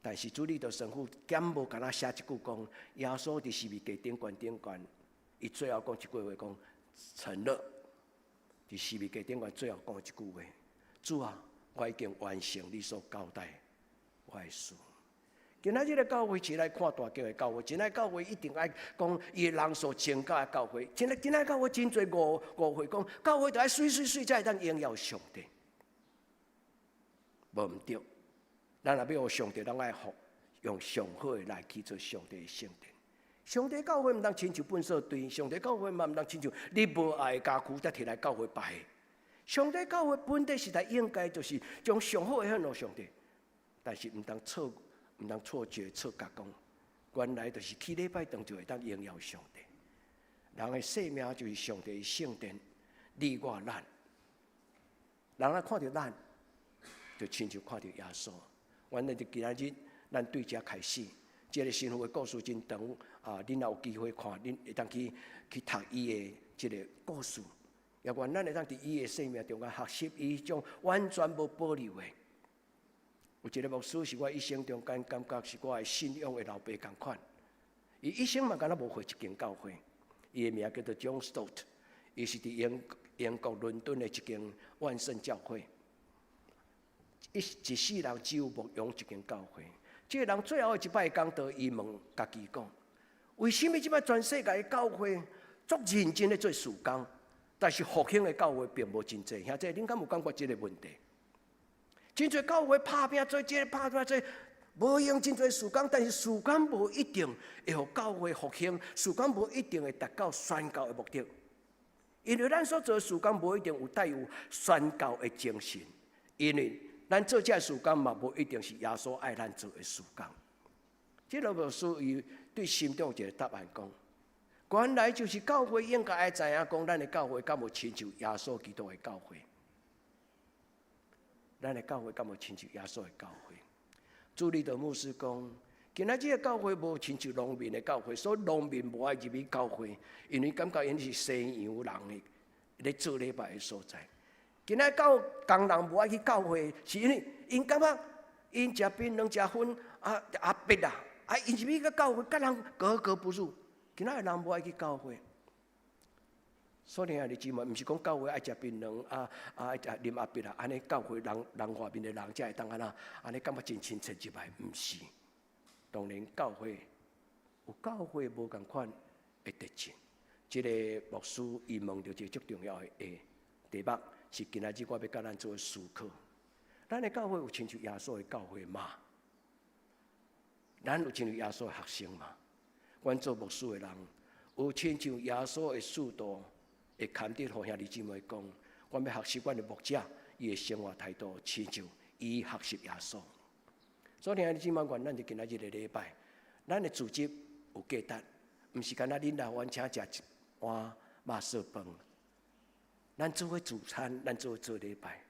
但是朱立德神父敢無干焦寫一句講，耶穌佇十字架頂懸頂懸，伊最後講一句話講成了。佇十字架頂懸最後講一句話：主啊，我已經完成你所交代我的事。今仔日的教會真愛看大間的教會，真愛教會一定愛講伊的人數增加的教會。真愛今仔教會真濟誤會，講教會著愛媠媠媠才會當榮耀上帝，無毋對。咱若欲予上帝，咱愛學用上好的來去做上帝的聖殿。上帝教會毋通親像糞掃堆，上帝教會嘛毋通親像你無愛的家具才提來教會擺。上帝教會本底實在應該就是將上好的獻予上帝，但是毋通錯，毋通錯覺錯覺講，原來就是去禮拜堂就會當榮耀上帝。人的生命就是上帝的聖殿，你我咱，人若看著咱，就親像看著耶穌。原來就今仔日，咱對遮開始，這个神父的故事真長啊！恁若有機會看，恁會當去讀伊的這个故事。也願咱會當佇伊的生命中間學習伊種完全無保留的。有一个牧師是我一生中間感覺是我的信仰的老爸仝款。伊一生嘛敢若無回一間教會，伊的名叫做 John Stott，伊是佇英國倫敦的一間萬聖教會。一世人只有牧養一間教會。這个人最後一擺講道，伊問家己講：為啥物這擺全世界的教會足認真咧做事工，但是復興的教會並無真濟？兄弟，恁敢有感覺這个問題？真濟教會拍拚做這个，拍拚做，無用真濟事工，但是事工無一定會予教會復興，事工無一定會達到宣教的目的。因為咱所做的事工無一定有帶有宣教的精神，因為咱做這个事工嘛，無一定是耶穌愛咱做的事工。這个牧師伊對心中有一個答案講，原來就是教會應該愛知影講，咱的教會敢有親像耶穌基督的教會？咱的教會敢有親像耶穌的教會？朱立德牧師講，今仔這个教會無親像農民的教會，所以農民無愛入去教會，因為感覺𪜶是西洋人的咧做禮拜的所在。今仔教工人無愛去教會，是因為𪜶感覺𪜶食檳榔、食薰壓迫啦，𪜶入去個教會，佮人格格不入。今仔的人無愛去教會，所以兄弟姊妹，毋是講教會愛食檳榔啊，愛食啉壓迫啦，按呢教會人人外面的人才會當按怎，按呢感覺真親切入來，毋是。當然教會有教會無仝款的特質。這个牧師伊問著一個足重要的題目，是今仔日我欲佮咱做思考。咱的教會有親像耶穌的教會嗎？咱有親像耶穌的學生嗎？阮做牧師的人，有親像耶穌的使徒，會堪得予兄弟姊妹講，阮欲學習阮的牧者，伊的生活態度，親像伊學習耶穌。所以兄弟姊妹，願咱佇今仔日的禮拜，咱的組織有價值，毋是干焦恁來阮請食一碗肉燥飯。咱做伙聚餐，咱做伙做禮拜，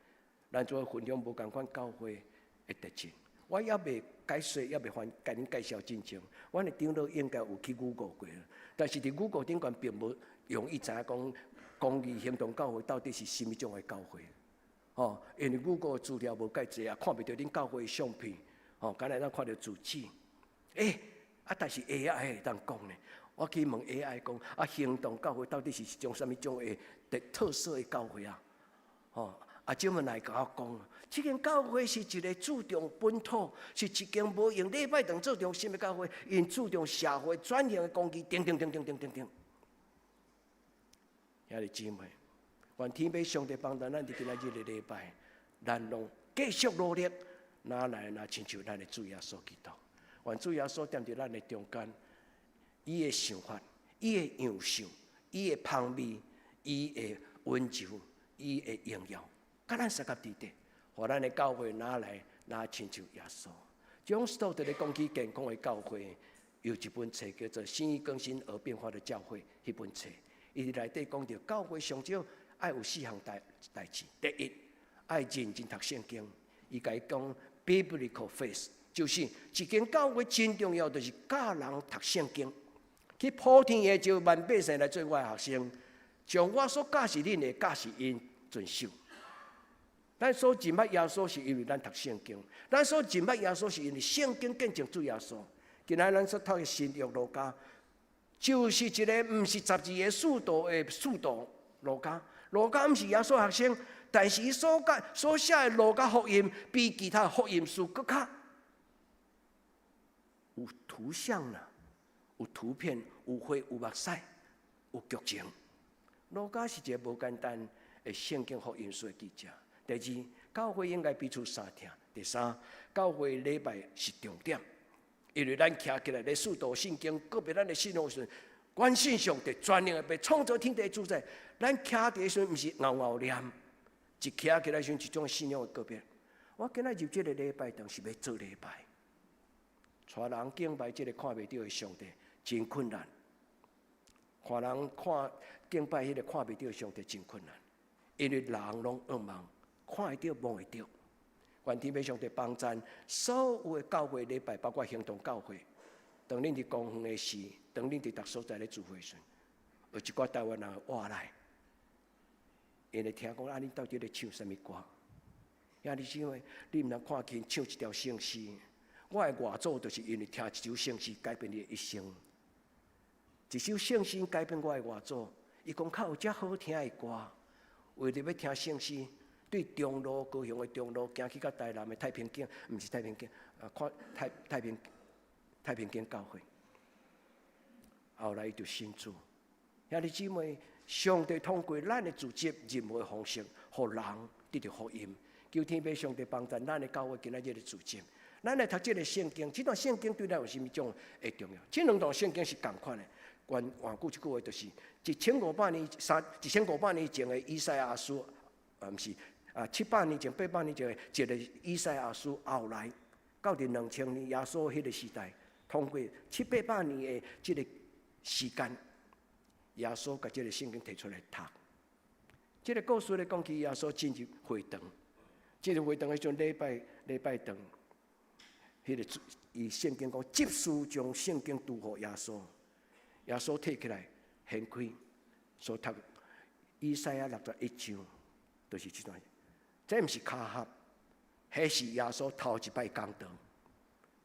咱做伙分享無仝款教會的特質。我猶未解說，猶未還共恁介紹進前，阮的長老應該有去 Google 過，但是佇 Google 頂懸並無容易知影講公義行動教會到底是啥物種的教會，吼，因為 Google 資料無蓋濟啊，看袂著恁教會的相片，吼，敢若會當看著住址。欸，啊，但是 AI 會當講呢，我去問 AI 講，啊，行動教會到底是一種啥物種的特色的教會啊？吼，啊，這麼來共我講，這間教會是一個注重本土，是一間無用禮拜堂做中心的教會，𪜶注重社會轉型的工具，等等等等等等等。兄弟姊妹，願天父上帝幫助咱佇今仔日的禮拜，咱攏繼續努力，若來若親像咱的主耶穌基督。願主耶穌踮佇咱的中間，伊的想法、伊的樣式、伊的芳味、伊的溫柔、伊的榮耀，佮咱相佮佇咧，予咱的教會若來若親像耶穌。John Stott 咧講起健康的教會，有一本冊叫做《心意更新而變化的教會》，彼本冊，伊佇內底講著教會上少愛有四項代誌。第一，愛認真讀聖經。伊共伊講 Biblical faith，就是一間教會真重要，就是教人讀聖經。去普天下召萬百姓來做我的學生，將我所教示恁的教示𪜶遵守。咱所認捌耶穌是因為咱讀聖經，咱所認捌耶穌是因為聖經見證主耶穌。今仔咱所讀的新約路加，就是一個毋是十二個使徒的使徒路加。路加毋是耶穌學生，但是伊所教所寫的路加福音，比其他福音書閣較有圖像啦，有圖片、有畫、有目屎、有劇情。路加是一個無簡單的聖經福音書的記者。第二，教會應該彼此相疼。第三，教會禮拜是重點，因為咱徛起來咧使徒信經，告別咱的信仰時，阮信上帝全能的父創造天地的主宰。咱徛佇的時陣，毋是𠢕𠢕念，一徛起來時陣，一種信仰的告別。我今仔入這個禮拜堂是欲做禮拜，帶人敬拜這個看袂著的上帝，真困難。看人看敬拜彼個看袂著的上帝真困難，因為人攏仰望，看會著摸會著。願天父上帝幫贊所有的教會禮拜，包括行動教會。當恁佇公園的時，當恁佇逐所在咧聚會時，有一寡台灣人會活來，𪜶會聽講啊，恁到底咧唱啥物歌？兄弟姊妹，你毋通看輕唱一條聖詩。我的外祖就是因為聽一首聖詩改變伊的一生。一首聖詩改變我的外祖，伊講較有遮好聽的歌，為著欲聽聖詩，對中路高雄的中路行去到台南的太平間，毋是太平間，啊，看太平間教會。後來伊就信主。兄弟姊妹，上帝通過咱的組織任何方式，予人得著福音。求天父上帝幫助咱的教會今仔日的組織。咱來讀這個聖經，這段聖經對咱有啥物種的重要？這兩段聖經是仝款的。換換句一句話，就是1500年三一千五百年前的以賽亞書，啊，毋是啊，700年前、800年前的一個以賽亞書，後來到佇2000年耶穌彼個時代，通過七八百年的這個時間，耶穌共這個聖經提出來讀。這個故事咧講起耶穌進入會堂，進入會堂的時陣，禮拜堂，彼個伊聖經講，執事將聖經拄予耶穌，耶穌提起來掀開，所讀以賽亞61章，就是這段。這毋是巧合，彼是耶穌頭一擺講道，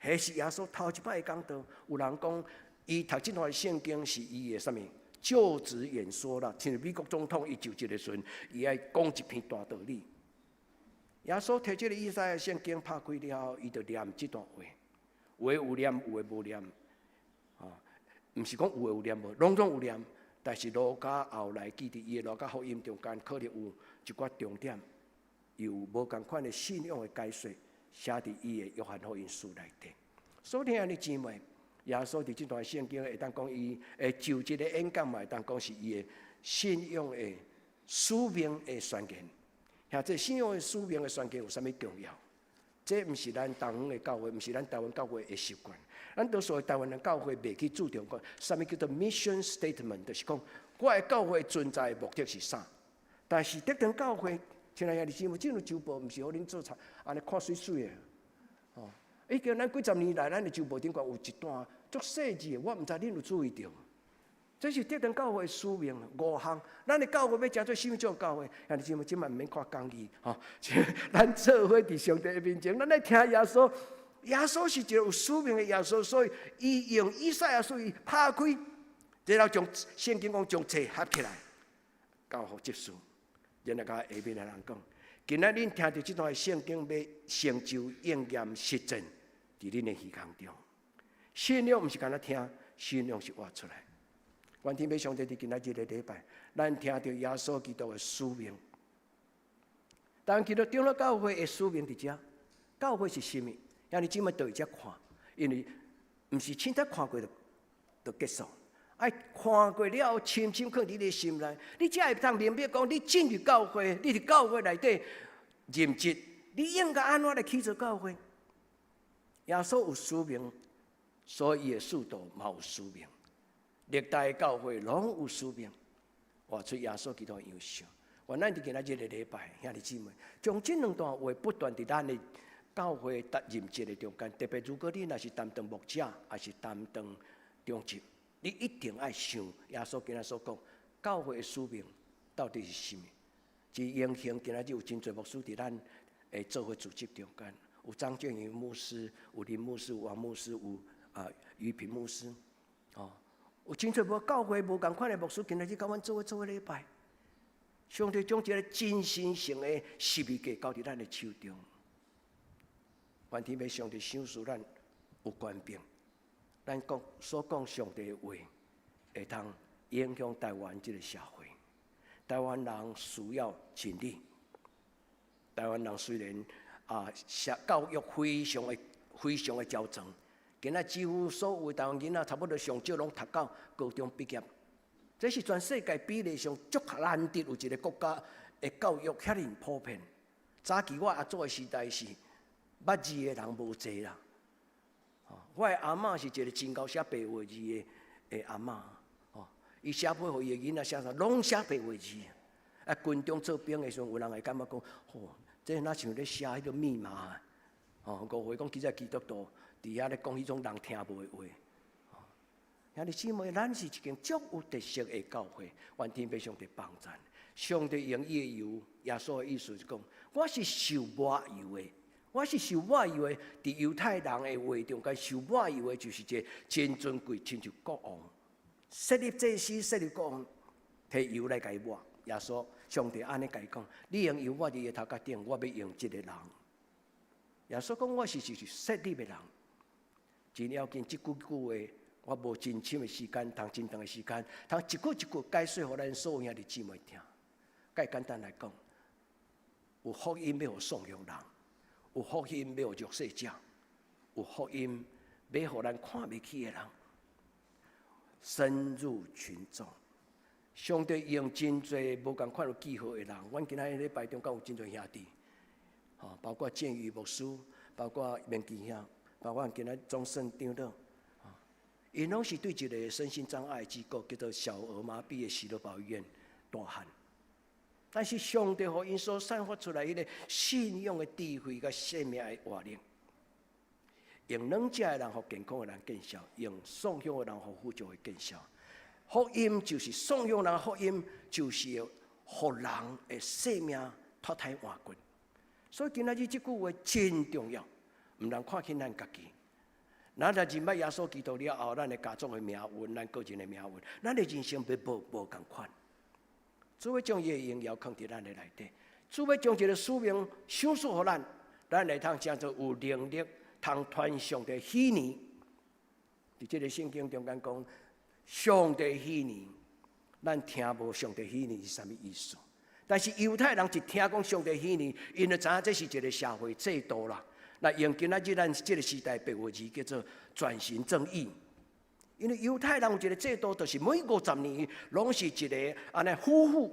彼是耶穌頭一擺講道。有人講，伊讀這段聖經是伊的啥物就職演說啦，親像美國總統伊就職的時陣，伊愛講一篇大道理。耶穌提這個以賽亞聖經拍開了後，伊就念這段話，有的有念，有的無念，啊，毋是講有的有念無，攏總有念。但是路加後來記佇伊的路加福音中間，可能有一寡重點，有無仝款的信仰的解說，寫佇伊的約翰福音書內底。所以兄弟姊妹，耶穌佇這段聖經會當講伊的就職的演講嘛，會當講是伊的信仰的使命的宣言。遐這信仰的使命的宣言有啥物重要？這毋是咱東方的教會，毋是咱台灣教會的習慣。咱多數的台灣人教會袂去注重講，啥物叫做 mission statement，就是講我的教會存在的目的是啥？但是德堂教會，親愛兄弟姊妹，進入周報，毋是予恁做賊，按呢看媠媠的，哦。已經咱幾十年來，咱的周報頂懸有一段足細緻的，我毋知恁有注意著無？這是德堂教會的使命五項。咱的教會欲成做啥物種教會？兄弟姊妹，這擺毋免看講義吼。咱做伙佇上帝的面前，咱來聽耶穌。耶穌是一個有使命的耶穌，所以伊用以賽亞書伊拍開，然後將聖經講將冊合起來，交予執事，然後共下面的人講：今仔恁聽著這段聖經欲成就應驗實踐佇恁的耳孔中。信仰毋是干焦聽，信仰是活出來。願天父上帝佇今仔日的禮拜，咱聽著耶穌基督的使命。但基督長老教會的使命佇遮，教會是啥物？兄弟姊妹佇遮看，因為毋是凊彩看過就結束，愛看過了後，深深囥佇你的心內，你才會當明白講，你進入教會，你佇教會內底任職，你應該按怎來去做教會？耶穌有使命，所以伊的使徒嘛有使命。歷代教會攏有使命，活出耶穌基督的樣式。願咱佇今仔日的禮拜，兄弟姊妹，將這兩段話不斷佇咱的教會擔任職的中間，特別如果你若是擔當牧者，抑是擔當長執，你一定愛想耶穌今仔所講，教會的使命到底是啥物？真榮幸今仔日有真濟牧師佇咱的做伙組織中間，有張建雲牧師，有林牧師，有王牧師，有余平牧師，哦。有真濟無教會無仝款的牧師，今仔日佮阮做伙做禮拜。上帝將一个真神聖的十字架交佇咱的手中。願天父上帝賞賜咱有權柄，咱講所講上帝的話，會通影響台灣這个社會。台灣人需要真理。台灣人雖然受教育非常的非常的佼佼。今仔幾乎所有台灣囡仔，差不多上少攏讀到高中畢業。這是全世界比例上足難得有一个國家的教育遐爾普遍。早期我阿祖的時代是捌字的人無濟啦。我的阿嬤是一个真𠢕寫白話字的阿嬤。哦，伊寫批予伊的囡仔寫啥，攏寫白話字。啊，軍中做兵的時陣，有人會感覺講，吼，這若像咧寫彼个密碼。哦，誤會講其實基督徒佇遐咧講彼種人聽無的話。兄弟姊妹，咱是一間足有特色的教會，願天父上帝幫贊。上帝用伊的油，耶穌的意思是講，我是受抹油的，我是受抹油的。佇猶太人的話中間，受抹油的就是一个真尊貴，親像國王。設立祭司，設立國王，提油來共伊抹。耶穌上帝按呢共伊講，你用油抹佇伊頭殼頂，我欲用這个人。耶穌講，我是設立的人，真要緊。這幾句話，我無真深的時間，通真長的時間，通一句一句解說予咱所有兄弟姊妹聽。較簡單來講，有福音欲予喪養人，有福音欲予弱勢者，有福音欲予咱看袂起的人，深入群眾。上帝用真濟無仝款有記號的人，阮今仔日禮拜中間有真濟兄弟，吼，包括建宇牧師，包括明基兄，包括今仔鍾勝長老，𪜶攏是對一个身心障礙機構叫做小兒麻痺的喜樂堡醫院大漢。但是上帝予𪜶所散發出來彼个信仰的智慧佮生命的活力，用軟弱的人予健康的人見效，用喪養的人予富足的見效。福音就是喪養人，福音就是予人的生命脫胎換骨。所以今仔日這句話真重要，毋通看輕咱家己。咱若認捌耶穌基督了後，咱的家族的命運，咱個人的命運，咱的人生欲無無仝款。主欲將伊的榮耀囥佇咱的內底，主欲將一个使命賞賜予咱，咱會通成做有能力通傳上帝喜年。佇這个聖經中間講，上帝喜年，咱聽無上帝喜年是啥物意思？但是猶太人一聽講上帝喜年，𪜶就知影這是一个社會制度啦。那用今仔日咱這个時代白話字叫做轉型正義。因為猶太人有一个制度，就是每50年攏是一个按呢夫婦，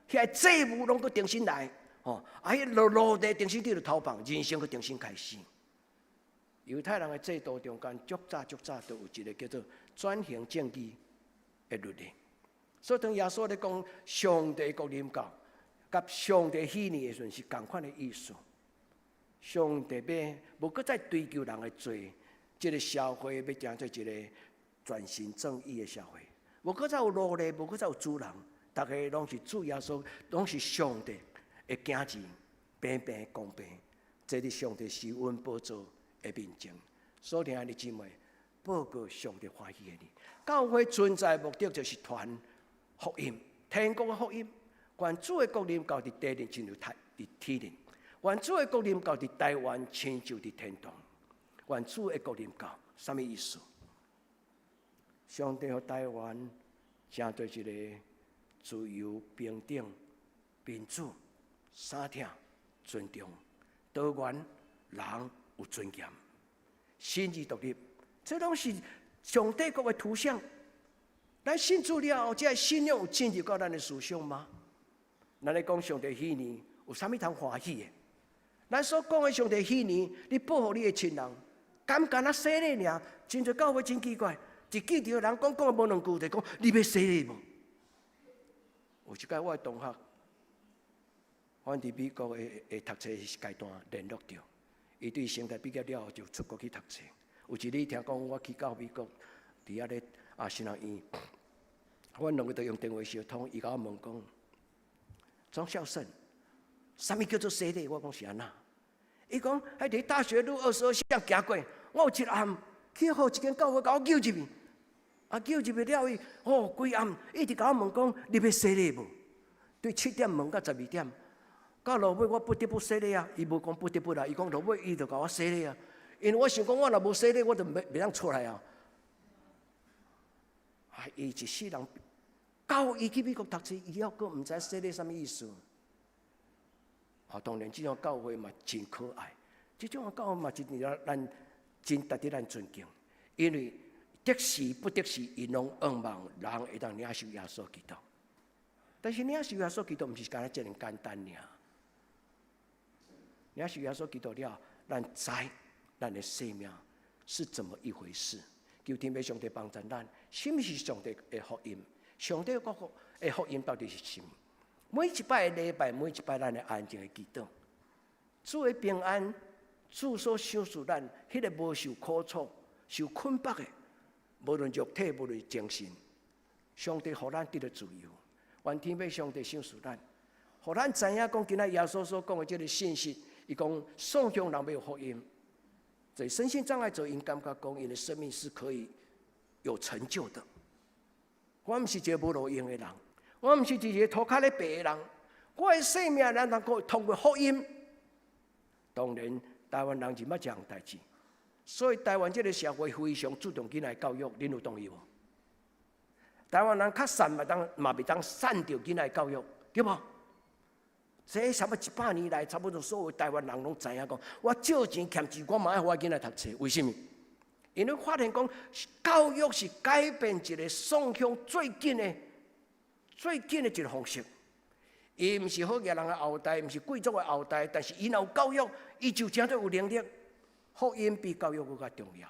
遐祭物攏閣重新來，吼，啊，彼落落地重新佇咧投放，人生閣重新開始。猶太人的制度中間，足早足早就有一个叫做轉型正義的律例。所以當耶穌咧講上帝國臨到，佮上帝喜年的時陣，是仝款的意思。上帝欲無閣再追究人的罪，這个社會欲成做一个全新正義的社會，無閣再有奴隸，無閣再有主人，逐个攏是主耶穌，攏是上帝的囝兒，平平公平，坐佇上帝施恩寶座的面前。所聽的姊妹，報告上帝歡喜的你。教會存在目的就是傳福音，天國的福音。願主的國臨到佇地面，親像佇天頂；願主的國臨到佇台灣，親像佇天堂。願主的國臨到，啥物意思？上帝予台灣成做一个自由、平等、民主、相疼、尊重、多元、人有尊嚴、信義獨立，這攏是上帝國的圖像。咱信主了後，這个信仰有進入到咱的思想嗎？咱咧講上帝禧年有啥物通歡喜的？咱所講的上帝禧年，你報予你的親人，敢干焦洗禮爾？真濟教會真奇怪，一見著人講講無兩句，就講你欲洗禮無？有一擺我的同學，阮佇美國的的讀冊階段聯絡著，伊對成大畢業了後就出國去讀冊。有一日聽講我去到美國，佇遐咧啊神學院，阮兩个就用電話相通，伊共我問講：莊孝勝，啥物叫做洗禮？我講是按怎？伊講彼佇大學路22巷行過，我有一暗去予一間教會共我叫入去，啊叫入去了伊，哦規暗一直共我問講，你欲洗禮無？對7點問到12點，到落尾我不得不洗禮啊！伊無講不得不啦，伊講落尾伊就共我洗禮啊！因為我想講，我若無洗禮，我就袂當出來啊！啊，伊一世人。到伊去美國讀冊，伊猶閣毋知洗禮啥物意思。啊，當然這種教會嘛真可愛，這種教會嘛真咱真值得咱尊敬，因為得時不得時，𪜶攏向望人會當領受耶穌基督。但是領受耶穌基督毋是干焦遮爾簡單爾。領受耶穌基督了，咱知咱的生命是怎麼一回事。求天父上帝幫助咱，啥物是上帝的福音？上帝國的福音到底是啥物？每一擺的禮拜，每一擺咱的安靜的祈禱，主的平安，主所賞賜咱，彼个無受苦楚、受捆綁的，無論肉體，無論精神，上帝予咱得著自由。願天父上帝賞賜咱，予咱知影講，今仔耶穌所講的這个信息，伊講喪鄉人欲有福音，在身心障礙者𪜶感覺講，𪜶的生命是可以有成就的。我毋是一個無路用的人，我毋是一個塗跤咧爬的人，我的生命咱能夠通過福音。當然，台灣人就捌這項代誌，所以台灣這个社會非常注重囡仔教育，恁有同意無？台灣人較善嘛當嘛袂當散著囡仔教育，對無？這差不多100年來，差不多所有台灣人攏知影講，我借錢欠錢，我嘛愛予我囡仔讀冊，為啥物？因為發現講，教育是改變一个喪鄉最緊的、最緊的一个方式。伊毋是好額人的後代，毋是貴族的後代，但是伊若有教育，伊就誠做有能力。福音比教育閣較重要。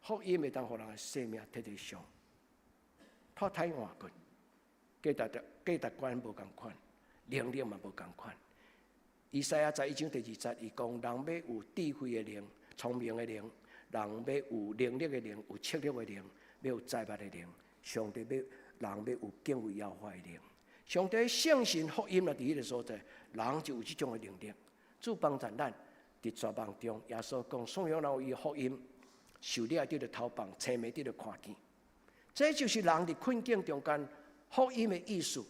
福音會當予人的生命徹底上脫胎換骨，價值價值觀無仝款，能力嘛無仝款。以賽亞11章第2節，伊講人欲有智慧的靈、聰明的靈。人欲有能力的靈，有策略的靈，欲有才捌的靈。上帝欲人欲有敬畏耶和華的靈。上帝聖神福音若佇彼个所在，人就有這種的能力。主幫助咱佇絕望中，耶穌講：喪鄉人有伊福音，受掠得著投放，青盲得著看見。這就是人佇困境中間福音的意思，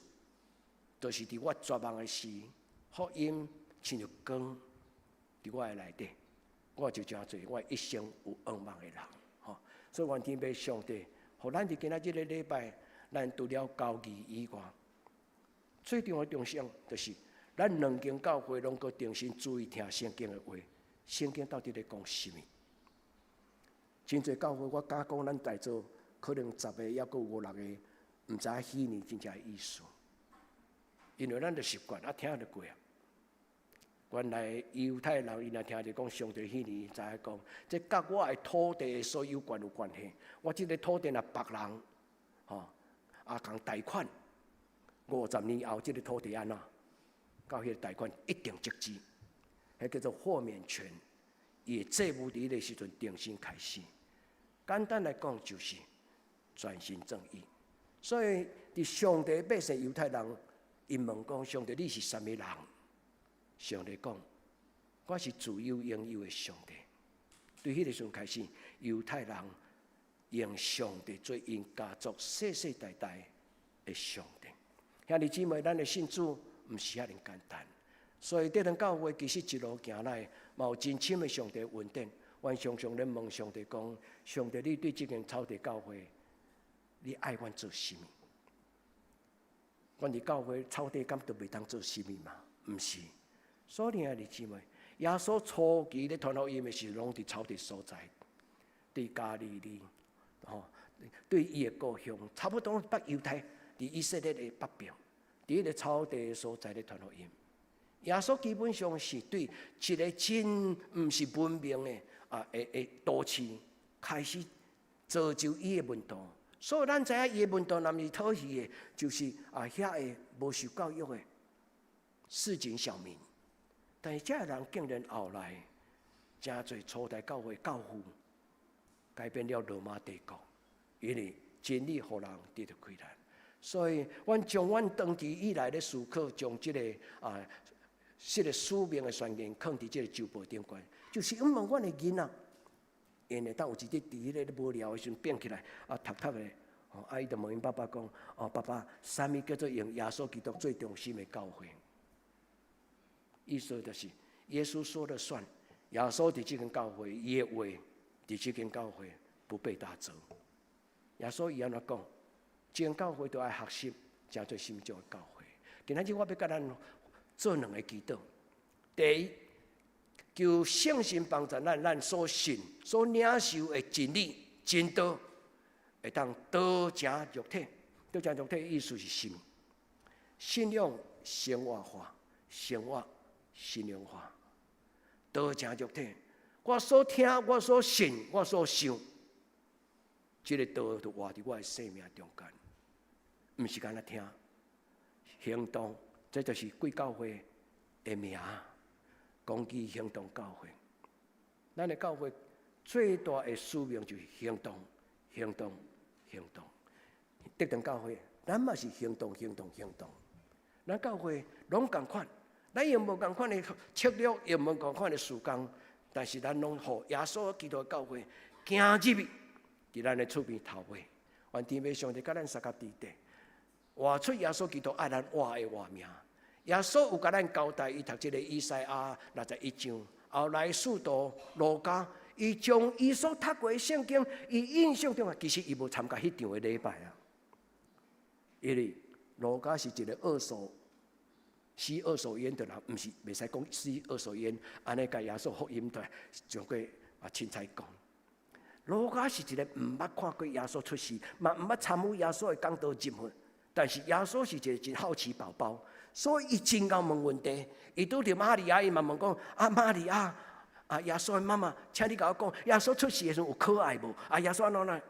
就是佇我絕望的時，福音親像光佇我的內底。我就成做我一生有向望的人，吼！所以願天父上帝，予咱佇今仔這个禮拜，咱除了交誼以外，最重要的重點就是，咱兩間教會攏閣重新注意聽聖經的話，聖經到底咧講啥物？真濟教會我敢講，咱在座可能10個，猶閣有五六個，毋知影禧年真正的意思，因為咱就習慣啊，聽就過啊。原來猶太人𪜶若聽著講上帝禧年，知影講，這佮我的土地的所有權有關係。我這个土地若別人，吼，啊，共貸款，50年後，這个土地按怎？到彼个貸款一定截止。彼叫做豁免權。伊的祭物佇彼个時陣重新開始。簡單來講，就是全心全意。所以，佇上帝百姓猶太人，𪜶問講：上帝，你是啥物人？上帝講：我是自有永有的上帝。對彼个時陣開始，猶太人用上帝做𪜶家族世世代代的上帝。兄弟姊妹，咱的信主毋是遐爾簡單。所以，德堂教會其實一路行來，嘛有真深的上帝恩典。阮常常咧問上帝講：上帝，你對這間草地教會，你愛阮做啥物？阮佇教會草地敢就袂當做啥物嗎？毋是。所以，兄弟姊妹，耶穌初期咧傳福音的時，攏佇草地所在，佇加利利，吼，對伊的故鄉，差不多北猶太，佇以色列的北邊，佇彼个草地所在咧傳福音。耶穌基本上是對一个真毋是文明的啊，的都市開始造就伊的門徒。所以咱知影伊的門徒若毋是討戲的，就是啊遐个無受教育的市井小民。但是這个人竟然後來成做初代教會教父，改變了羅馬帝國，因為真理予人得著開來。所以，阮將阮長期以來咧思考，將這個使命的宣言囥佇這個週報頂懸，就是因為阮的囡仔，𪜶會當有一日佇彼个無聊的時陣變起來，啊讀讀的，哦，啊伊就問𪜶爸爸講：哦，爸爸，啥物叫做用耶穌基督做中心的教會？意思就是耶穌說了算，耶穌佇這間教會，伊的話佇這間教會不被打折。耶穌伊按怎講？這間教會都愛學習，成做啥物種的教會。今仔日我欲共咱做兩个祈禱。第一，求聖神幫助咱，咱所信、所領受的真理、真道，會當道成肉體。道成肉體意思是啥物？信仰生活化，生活信仰化。道成肉體，我所聽、我所信、我所想，這个道就活佇我的生命中間，毋是干焦聽，行動，這就是貴教會的名，公義行動教會。咱的教會最大的使命就是行動、行動、行動。德堂教會，咱嘛是行動、行動、行動。咱教會攏仝款，咱用無仝款的策略，用無仝款的事工，但是咱攏予耶穌基督的教會行入去，佇咱的厝邊頭尾，願天父上帝佮咱相佮佇底，活出耶穌基督愛咱活的活命。耶穌有共咱交代，伊讀這个以賽亞61章，後來使徒路加，伊將伊所讀過的聖經，伊印象中啊，其實伊無參加彼場的禮拜啊，因為路加是一个二手吸二手菸的人，毋是袂使講吸二手菸，按呢共耶穌福音對，上過啊凊彩講。路加是一个毋捌看過耶穌出世，嘛毋捌參與耶穌的講道任何，但是耶穌是一个真好奇寶寶，所以伊真𠢕問問題。伊拄著瑪利亞，伊嘛問講：啊，瑪利亞，啊，耶穌的媽媽，請你共我講，耶穌出世的時陣有可愛無？啊，耶穌按怎呢？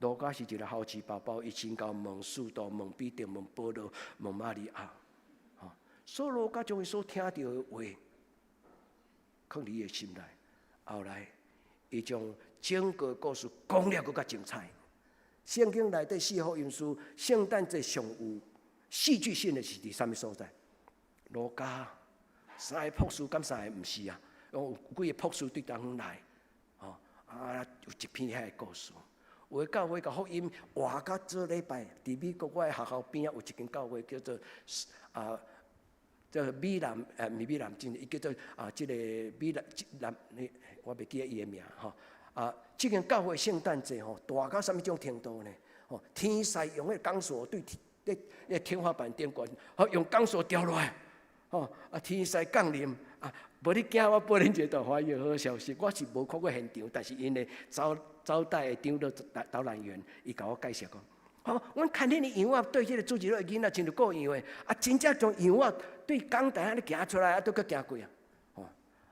路加是一个好奇寶寶，伊真𠢕問使徒、問彼得、問保羅、問瑪利亞。吼，所以路加將伊所聽著的話，囥佇伊的心內。後來，伊將整個故事講了閣較精彩。聖經內底四福音書，聖誕節上有戲劇性的是佇啥物所在？路加三个博士敢三个毋是啊？有幾个博士對東來，吼啊，有一篇遐个故事。有的教會共福音活甲做禮拜，佇美國我的學校邊仔有一間教會叫做啊，叫做美南，毋是美南鎮，伊叫做啊，這个美南南，我袂記得伊的名吼。啊，這間教會聖誕節吼，大到啥物種程度呢？吼，天使用彼個鋼索對咧天花板頂懸，好用鋼索吊落來，吼啊，天使降臨啊！無你驚，我報恁一個大歡喜好消息，我是無看過現場，但是𪜶的招招待的長老導覽員，伊共我介紹講，吼，阮牽彼个羊仔對彼个主日的囡仔親像顧羊的，啊，真正將羊仔對講台按呢行出來，啊，都閣行過啊，吼，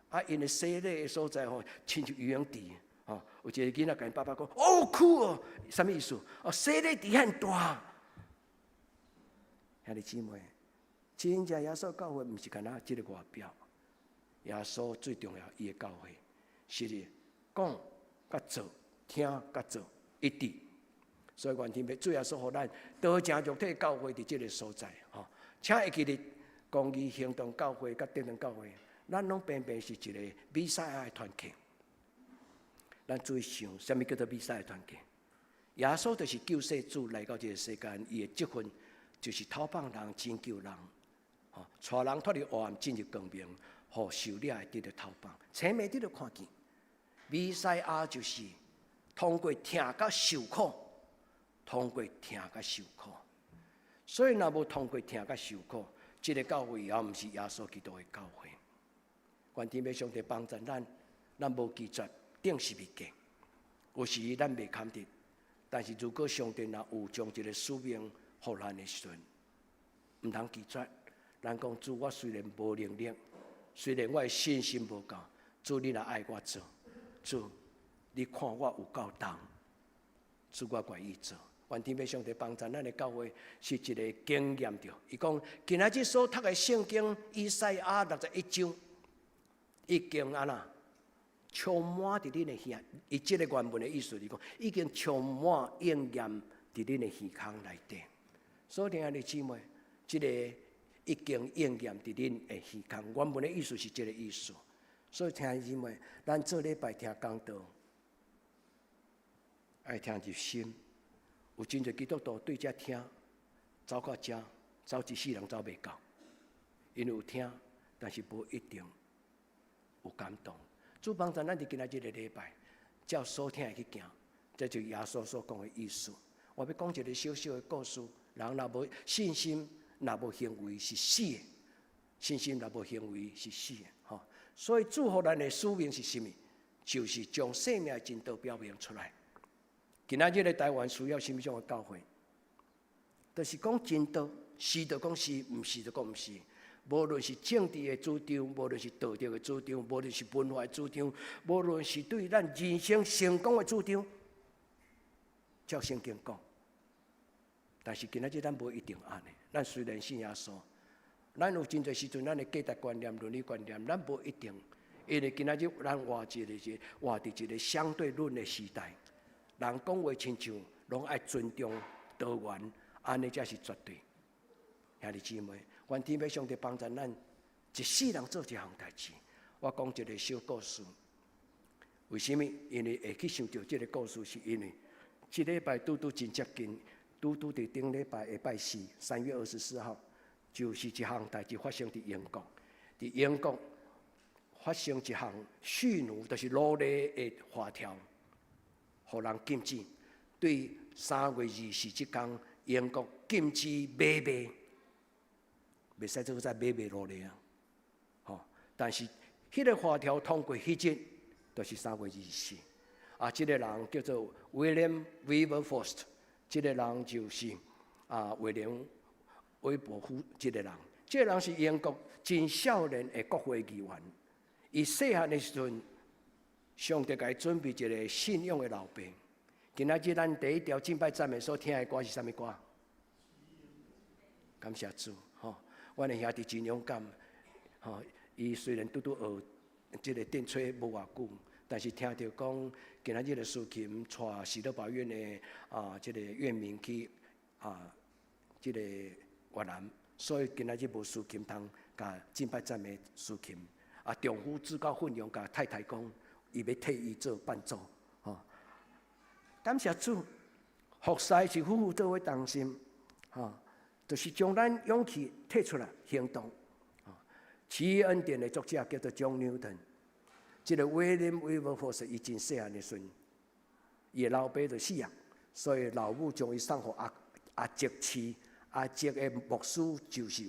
啊，𪜶的洗禮的所在吼，親像游泳池。吼，有一个囡仔共𪜶爸爸講，哦，酷哦，啥物意思？哦，洗禮池遐大。兄弟姊妹，真正耶穌教會毋是干焦這个外表，耶穌最重要，伊的教會是咧講佮做，聽佮做一致。所以願天父主耶穌予咱道成肉體教會佇這个所在，吼！請會記得公義行動教會佮德堂教會，咱攏平平是一个彌賽亞的團契。咱注意想，啥物叫做彌賽亞的團契？耶穌就是救世主來到這个世間，伊的職分就是討放人、拯救人，吼，帶人脫離黑暗進入光明，予受掠的得著討放。前面得著看見，彌賽亞就是通過疼佮受苦，通過疼佮受苦。所以若無通過疼佮受苦，這个教會也毋是耶穌基督的教會。願天父上帝幫助咱，咱無拒絕釘十字架，有時咱袂堪得。但是如果上帝若有將一个使命予咱的時陣，毋通拒絕。咱講主，我雖然無能力，雖然我的信心無夠，主你若愛我做，主你看我有夠重，主我願意做。願天父上帝幫助咱的教會是一个經驗著。伊講今仔日所讀的聖經以賽亞61章，已經按怎充滿佇恁的耳。伊這个原文的意思是講，已經充滿應驗佇恁的耳孔內底。所以，兄弟姊妹，這个已經應驗佇恁的耳孔。原文的意思是這个意思。所以，兄弟姊妹，咱做禮拜聽講道，愛聽入心。有真濟基督徒對遮聽，走到遮，走一世人走袂到，因為有聽，但是無一定有感動。主幫助咱佇今仔這个禮拜，照所聽的去行，這就是耶穌所講的意思。我欲講一个小小的故事。人若無信心，若無行為是死的；信心若無行為是死的。吼，所以主予咱的使命是啥物？就是將生命的真道表明出來。今仔日的台灣需要啥物種的教會？就是講真道，是就講是，毋是就講毋是。無論是政治的主張，無論是道德的主張，無論是文化的主張，無論是對咱人生成功的主張，照聖經講。但是今仔日咱無一定按呢。咱雖然信耶穌，咱有真濟時陣，咱的價值觀念、倫理觀念，咱無一定。因為今仔日咱活一个是活佇一个相對論的時代，人講話親像攏愛尊重多元，按呢才是絕對。兄弟姊妹，願天父上帝幫助咱一世人做一項代誌。我講一个小故事。為啥物？因為會去想著這个故事，是因為這禮拜拄拄真接近，拄拄佇頂禮拜下拜四，3月24號，就是一項代誌發生佇英國。佇英國發生一項蓄奴，就是奴隸的法條，予人禁止。對3月24這工，英國禁止買賣，袂使做再買賣奴隸啊！吼，但是彼个法條通過彼日，就是3月24。啊，這个人叫做 William Wilberforce，這个人就是啊威廉威伯夫這个人。這个人是英國真少年的國會議員。伊細漢的時陣，上帝共伊準備一个信仰的老爸。今仔日咱第一條敬拜讚美所聽的歌是啥物歌？感謝主，吼！阮的兄弟真勇敢，吼！伊雖然拄拄學這个電吹無偌久，但是聽著講今仔日的司琴帶喜樂寶院的啊，這个院民去啊，這个越南，所以今仔日無司琴通共敬拜讚美司琴。啊，丈夫自告奮勇，共太太講，伊欲替伊做伴奏，吼！感謝主，服侍是夫婦做伙同心，吼，就是將咱勇氣提出來行動。奇異恩典的作者叫做 John Newton，這个 William Wilberforce 伊真細漢的時陣，伊的老爸就死啊，所以老母將伊送予阿阿叔飼，阿叔的牧師就是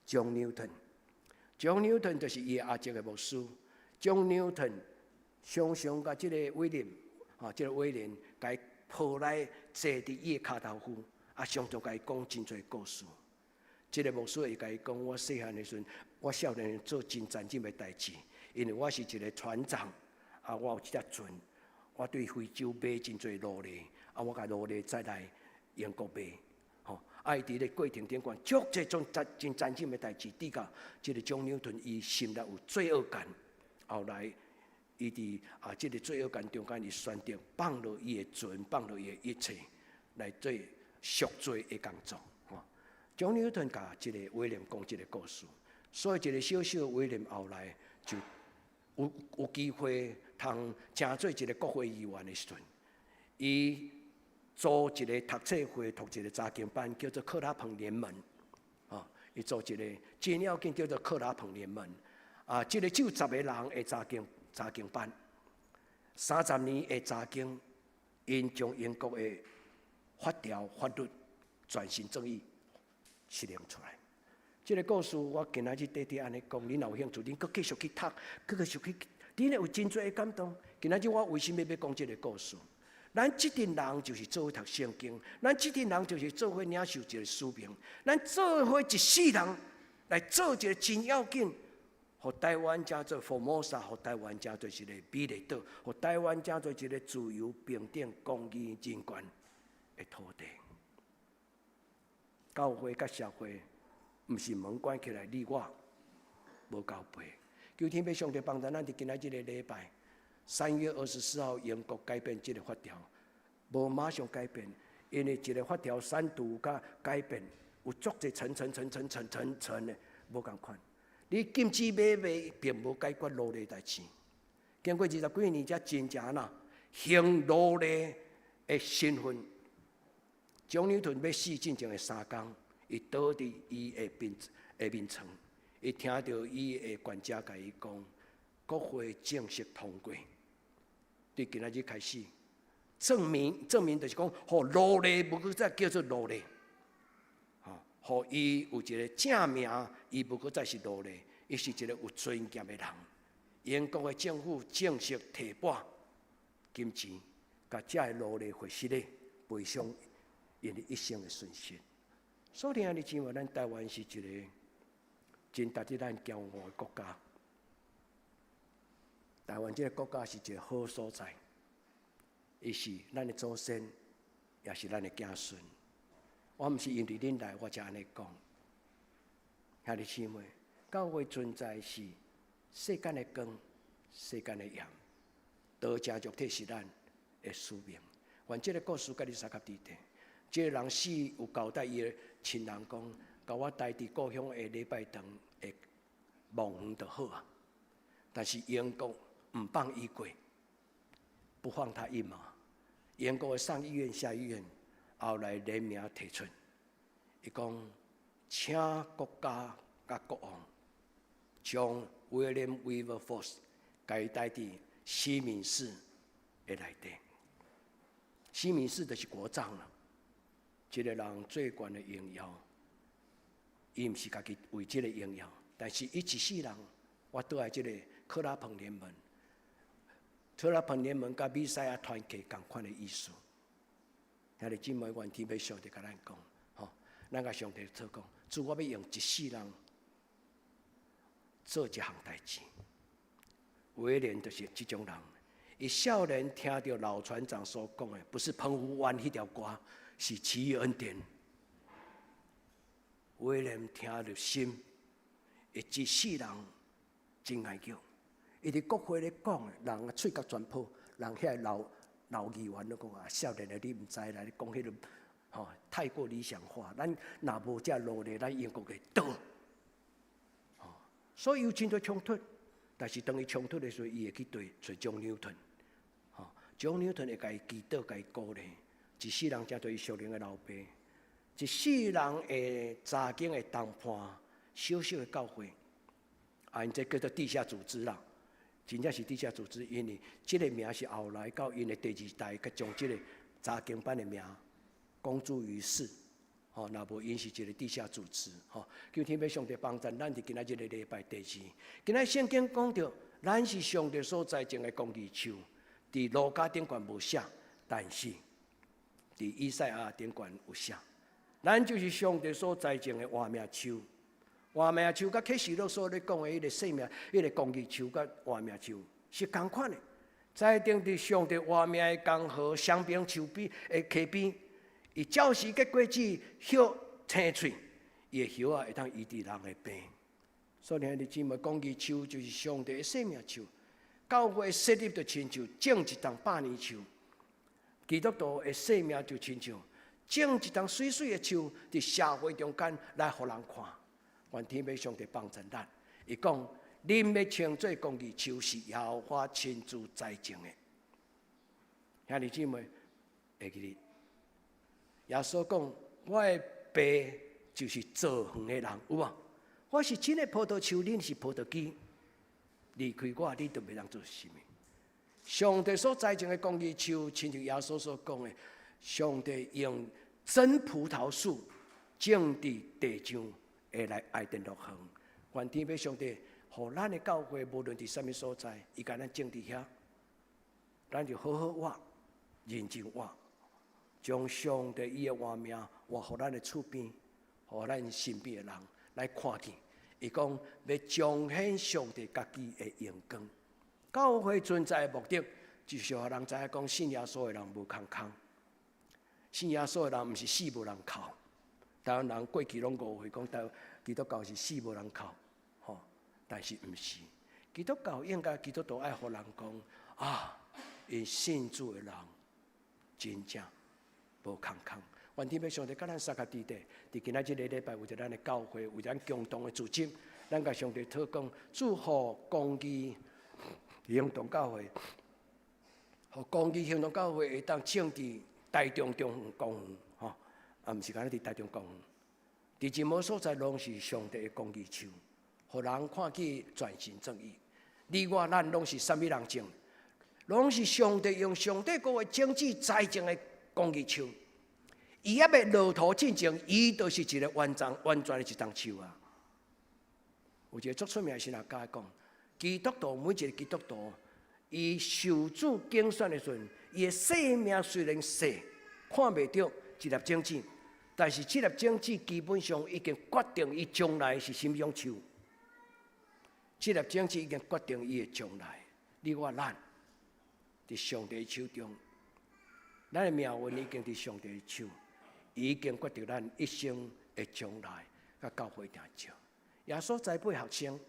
John Newton。John Newton 就是伊的阿叔的牧師。John Newton 常常共這个威廉，吼，這个威廉共伊抱來坐佇伊的跤頭趺，啊，常常共伊講真濟故事。這个牧師會共伊講，我細漢的時陣，我少年做真殘忍的代誌，因為我是一个船長，啊，我有一隻船，我對非洲買真濟奴隸，啊，我共奴隸載來英國賣，吼，啊，伊佇咧過程頂懸，足濟種真真殘忍的代誌，直到這個 John Newton 伊心內有罪惡感，後來伊佇啊這個罪惡感中間，伊選擇放落伊的船，放落伊的一切來做贖罪的工作。吼，John Newton 共這個威廉講這個故事，所以一個小小威廉後來就有機會通成做一個國會議員的時陣，伊組一個讀冊會，讀一個查經班，叫做克拉彭聯盟。啊，伊組一個真要緊，叫做克拉彭聯盟。啊，這個只有十個人的查經班，30年的查經，𪜶將英國的法條法律轉型正義實行出來。這個故事我今仔日短短按呢講，恁若有興趣，恁閣繼續去讀，閣繼續去，恁會有真濟的感動。今仔日我為什麼欲講這個故事？咱這陣人就是做伙讀聖經，咱這陣人就是做伙領受一個使命，咱做伙一世人來做一個真要緊，予台灣成做 Formosa，予台灣成做一個美麗島，予台灣成做一個自由、平等、公義、人權的土地。教會佮社會，毋是門關起來，你我無交陪。求天父上帝幫助咱，佇今仔這個禮拜，3月24號，英國改變這個法條，無馬上改變，因為一個法條刪除佮改變，有足濟層層層層層層層的無仝款。你禁止買賣，並無解決奴隸代誌。經過二十幾年才真正呐，行奴隸的身份。蔣女屯欲死進前的3工，伊倒佇伊的眠床，伊聽著伊的管家共伊講，國會正式通過，對今仔日開始，證明證明就是講，予奴隸無閣再叫做奴隸，吼，予伊有一個正名，伊無閣再是奴隸，伊是一個有尊嚴的人。英國的政府正式提撥金錢，共這个奴隸會失咧賠償𪜶的一生的損失。所以，兄弟姊妹，咱台灣是一個真值得咱驕傲的國家。台灣這個國家是一個好所在，伊是咱的祖先，也是咱的子孫。我毋是因為恁來，我才按呢講。兄弟姊妹，教會存在是世間的光，世間的鹽，道成肉體是咱的使命。願這個故事佮你相佮佇底。這個人死有交代伊的親人講，共我待佇故鄉的禮拜堂的墓園就好啊。但是英國毋放伊過，不放他一馬。英國的上議院、下議院後來聯名提出，伊講請國家佮國王將 William Wilberforce 共伊待佇西敏寺的內底。西敏寺就是國葬啦。這個人最懸的榮耀，伊毋是家己為這個榮耀，但是伊一世人，我倒來這個克拉彭聯盟，克拉彭聯盟佮彌賽亞團契仝款的意思。兄弟姊妹，願天父上帝共咱講，吼，咱共上帝禱告，主，我欲用一世人做一項代誌。威廉就是這種人，伊少年聽著老船長所講的，不是澎湖灣彼條歌，是奇異恩典。威廉聽入心，伊一世人真愛叫。伊佇國會咧講，人喙角全破，人遐个老老議員攏講啊，少年的你毋知啦，你講彼個吼太過理想化。咱若無這努力，咱英國會倒。吼，所以有真濟衝突，但是當伊衝突的時陣，伊會去對揣 John Newton，吼，John Newton 會共伊祈禱，共伊鼓勵。一世人成做伊屬靈的老爸，一世人的查經的同伴，小小的教會，啊，𪜶這叫做地下組織啦，真正是地下組織，因為這個名是後來到𪜶的第二代，閣將這個查經班的名公諸於世，吼，若無𪜶是一個地下組織，吼，求天父上帝幫助咱佇今仔這個禮拜第二，今仔聖經講著，咱是上帝所栽種的公義樹，佇路加頂懸無寫，但是佇以賽亞頂懸有寫，咱就是上帝所栽種的活命樹，活命樹佮啟示錄所咧講的彼個生命、彼個公義樹佮活命樹是仝款的。栽種佇上帝活命的江河香檳樹邊的溪邊，伊照時結果子，葉青翠，伊的葉仔會當醫治人的病。所以兄弟姊妹，公義樹就是上帝的生命樹。教會設立就親像種一叢百年樹，基督徒的生命就親像種一叢媠媠的樹，佇社會中間來予人看。願天父上帝幫助咱。伊講，恁欲稱做公義樹是耶和華親自栽種的。兄弟姊妹，會記得耶穌講，我的爸就是造園的人，有無？我是真的葡萄樹，恁是葡萄枝。離開我，你就袂當做啥物。上帝所栽種的公義樹，親像耶穌所講的，上帝用真葡萄樹種佇地上，會來伊甸樂園。願天父上帝，予咱的教會，無論佇啥物所在，伊共咱種佇遐，咱就好好活，認真活，將上帝伊的活命活予咱的厝邊，予咱身邊的人來看見。伊講欲彰顯上帝家己的榮光。教會存在的目的，就是予人知影講信耶穌的人無空空，信耶穌的人毋是死無人哭。台灣人過去攏誤會講，台基督教是死無人哭，吼，但是毋是。基督教應該基督徒愛予人講啊，𪜶信主的人真正無空空。願天父上帝佮咱相佮佇咧，佇今仔這個禮拜，為著咱的教會，為咱共同的組織，咱共上帝禱告，祝福公義行動教會，予公義行動教會會當種佇台中中園公園，吼，啊，毋是干焦佇台中公園，佇任何所在攏是上帝的公義樹，予人看見全心全意。你我咱攏是啥物人種？攏是上帝用上帝國的種子栽種的公義樹。伊猶未落土進前，伊就是一个完全完全的一叢樹啊！有一个足出名的神學家講，基督徒每一个基督徒，伊受主揀選的時陣，伊的生命雖然細，看袂著一粒種子，但是這粒種子基本上已經決定伊將來是啥物種樹。這粒種子已經決定伊的將來。你我咱佇上帝手中，咱的命運已經佇上帝的手。已經決定咱一生的將來，佮教會定做。耶穌栽培學生，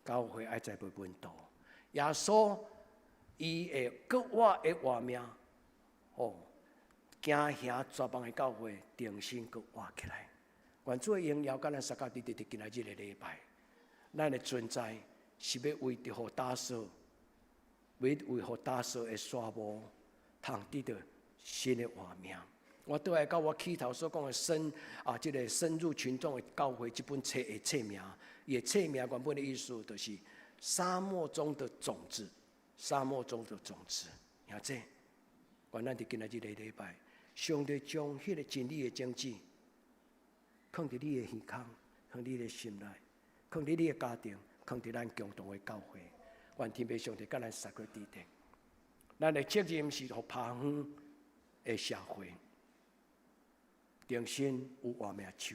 教會愛栽培門徒。耶穌伊會閣活的活命，哦，驚嚇絕望的教會重新閣活起來。願主的榮耀佮咱相佮佇佇今仔日的禮拜，咱的存在是欲為著予大掃，欲為予大掃的沙漠，通得著新的活命。我倒來到我起頭所講的深啊，這个深入群眾的教會這本冊的冊名，伊的冊名原本的意思就是沙漠中的種子，沙漠中的種子。兄弟，願咱佇今仔日個禮拜，上帝將彼个真理的種子，囥佇你的耳孔，囥你的心內，囥佇你的家庭，囥佇咱共同的教會。願天父上帝佮咱相佮佇咧。咱的責任是予拍遠的社會。重新有活命樹，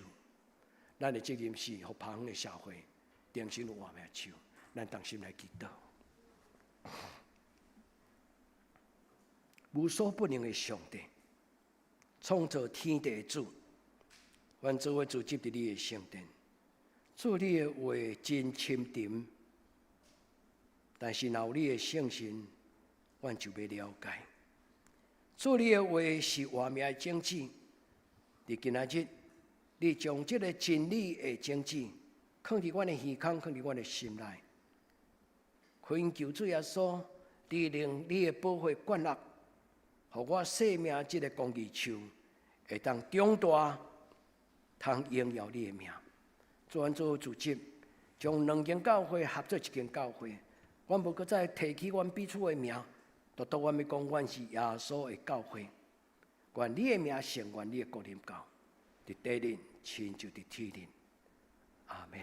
咱的責任是予拍遠的社會重新有活命樹。咱同心來祈禱。無所不能的上帝，創造天地的主，阮做伙聚集佇你的聖殿，主你的話真深沉，但是若有你的聖神，阮就欲了解。主你的話是活命的種子。佇今仔日，你將這个真理的種子，囥佇阮的耳孔，囥佇阮的心內。懇求主耶穌，你用你的寶血灌落，予我生命這个公義樹會當長大，通榮耀你的名。主，阮做組織，將兩間教會合做一間教會。阮無閣再提起阮彼此的名，獨獨阮欲講，阮是耶穌的教會。願你的名成，願你的國臨到，佇地頂親像佇天頂。阿門。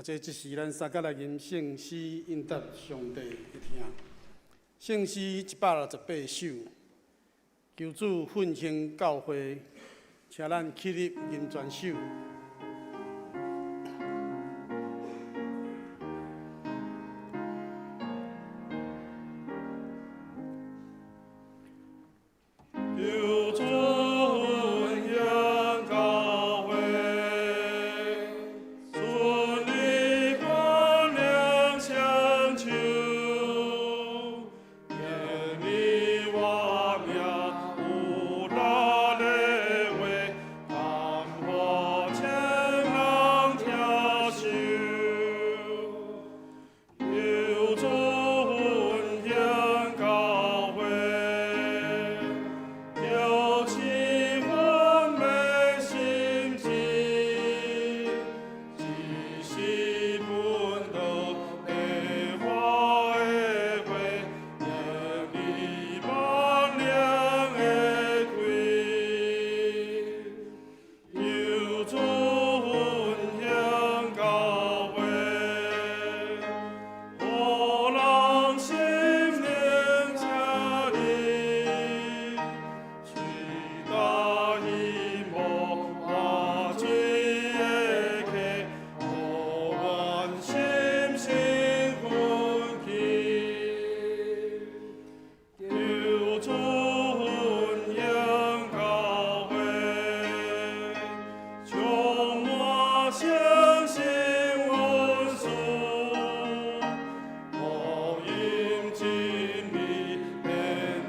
這這時咱三個來吟聖詩，應答上帝的聽。聖詩168首，求主奮興教會，請咱起立吟全首。求主奮興教會，順利光亮相求，願你我名有力的話，感化千人聽受。求主奮興教會，挑起阮的心志，只是奮鬥的花的花，迎你萬良的開。求主奮興教會，予人心靈請你，吹打希望活水的溪，予阮心心奮起。求主奮興教會，充滿聖神恩賜，福音真理遍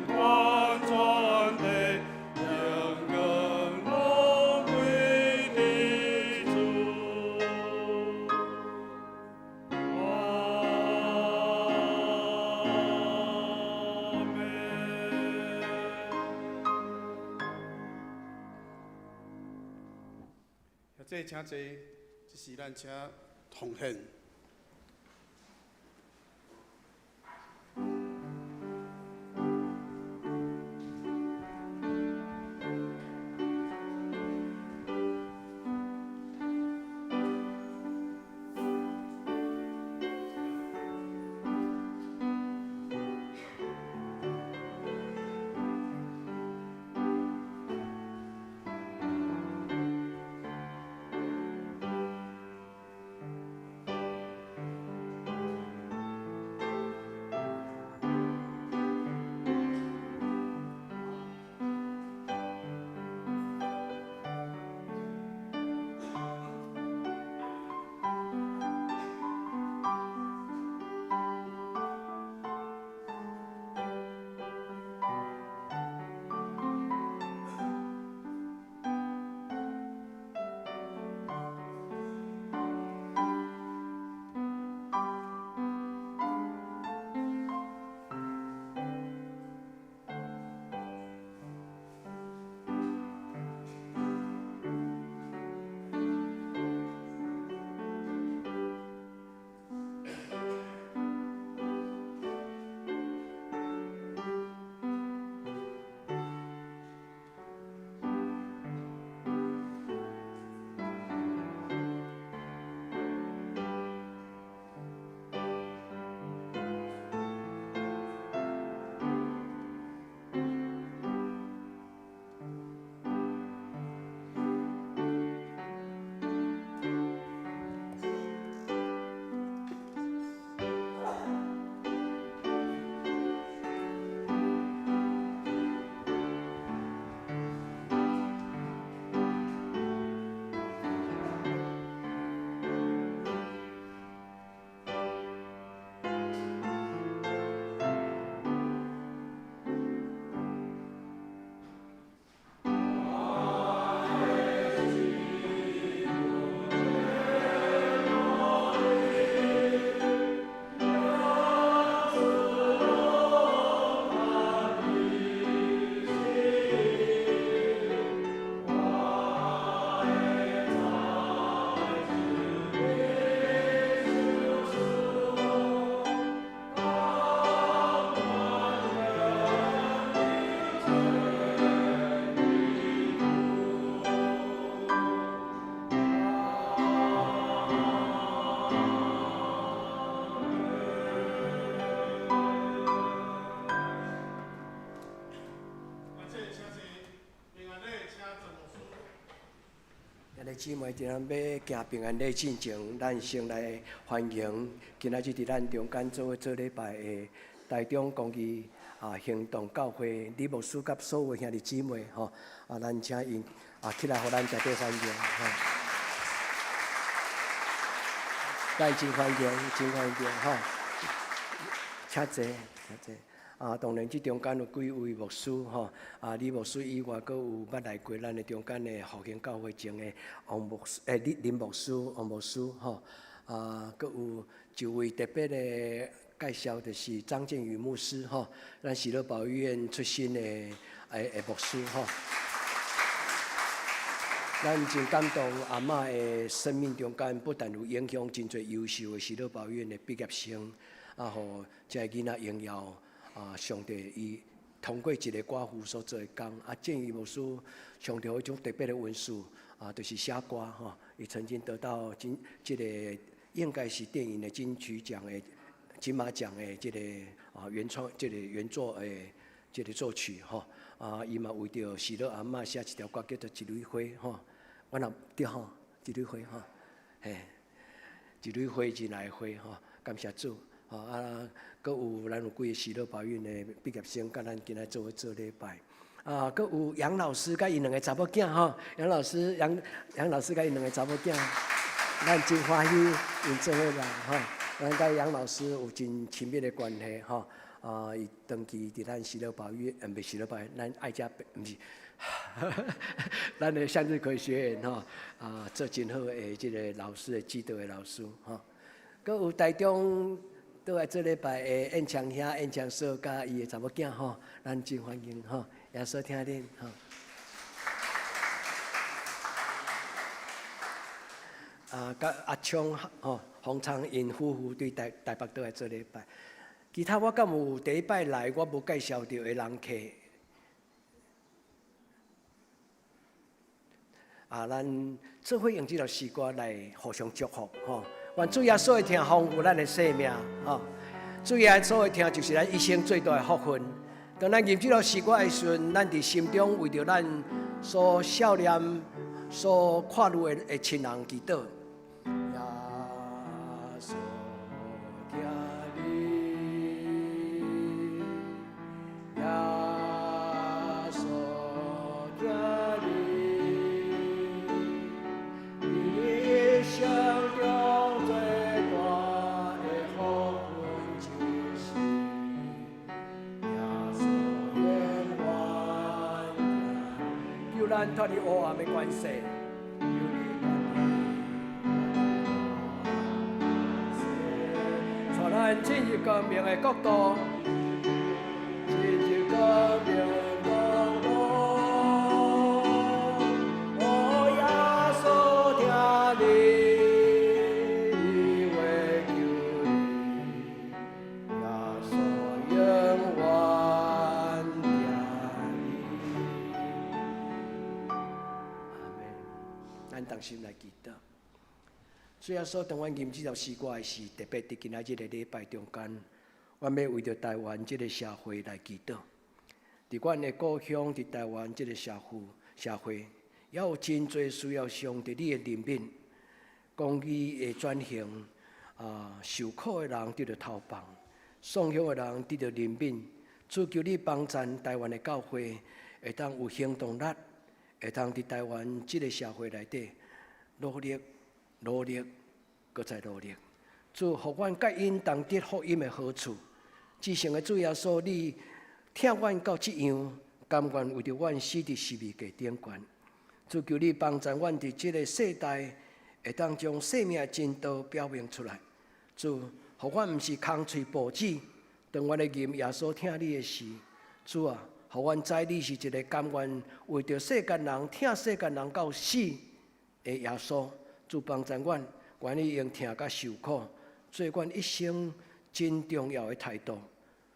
傳全地，榮光攏歸佇主。阿們。這請坐，這時咱請奉獻。姊妹，今仔欲行平安禮進前，咱先來歡迎今仔日佇咱中間做伙做禮拜的台中公義行動教會李牧師佮所有兄弟姊妹吼，咱請𪜶起來，予咱大家歡迎吼。咱真歡迎，真歡迎吼，請坐，請坐。當然，這中間有幾位牧師吼，李牧師以外，閣有捌來過咱的中間的復興教會前的王牧師，李林牧師、王牧師吼，閣有一位特別的介紹，就是張建宇牧師吼，咱喜樂保育院出身的牧師吼。咱真感動阿嬤的生命中間，不但有影響真濟優秀的喜樂保育院的畢業生，予這个囡仔榮耀上帝伊通過一個寡婦所做的工，建宇牧師上帝有一種特別的恩賜，就是寫歌吼，伊曾經得到金這個應該是電影的金曲獎的金馬獎的這個原創這個原作的這個作曲吼，伊嘛為著喜樂阿嬤寫一條歌叫做《一蕊花》吼，我若對吼，一蕊花吼，嘿，一蕊花真愛花吼，感謝主。閣有咱有幾個喜樂保育院的畢業生，佮咱今仔做伙做禮拜。閣有楊老師佮𪜶兩个查某囝吼，楊老師楊老師佮𪜶兩个查某囝，咱真歡喜𪜶做伙來吼。咱佮楊老師有真親密的關係吼。伊長期佇咱喜樂保育，毋是喜樂保育，咱愛家毋是，咱的向日葵學院吼，做真好的這个老師的指導的老師吼。閣有台中倒來做禮拜的燕昌兄、燕昌嫂佮伊的查某囝吼，咱真歡迎吼，耶穌疼恁吼。佮阿聰吼，洪昌𪜶夫婦對台北倒來做禮拜。其他我敢有第一擺來，我無介紹著的人客。咱做伙用這首詩歌來互相祝福吼。願主耶穌的疼豐富咱的生命，吼！主耶穌的疼就是咱一生最大的福分。當咱吟這首詩歌的時陣，咱佇心中為著咱所想念、所看慮的親人祈禱。耶穌疼你，耶穌疼你，你一生中最大的福分就是耶穌永遠疼你，求咱脫離黑暗的權勢，求你帶咱進入光明的國度，進入光明的國度。哦，耶穌疼你，伊會救你，耶穌永遠疼你。阿們，咱同心來祈禱。主耶穌，當阮吟這首詩歌的時，特別佇今仔日的禮拜中間，阮欲為著台灣這个社會來祈禱。佇阮的故鄉，佇台灣這个社會，猶有真濟需要上帝你的憐憫、公義的轉型。受苦的人得著投放，喪鄉的人得著憐憫。主求你幫贊台灣的教會，會當有行動力，會當佇台灣這个社會內底努力、努力，閣再努力。主，予阮佮𪜶同得福音的好處。至聖的主耶穌，你疼阮到這樣，甘願為著阮死佇十字架頂懸。主求你幫助阮佇這个世代，會當將生命的真道表明出來。主，予阮毋是空喙哺舌，當阮咧吟耶穌疼你的時，主啊，予阮知你是一个甘願為著世間人疼世間人到死的耶穌。主幫助阮，願意用疼佮受苦，做阮一生真重要的態度。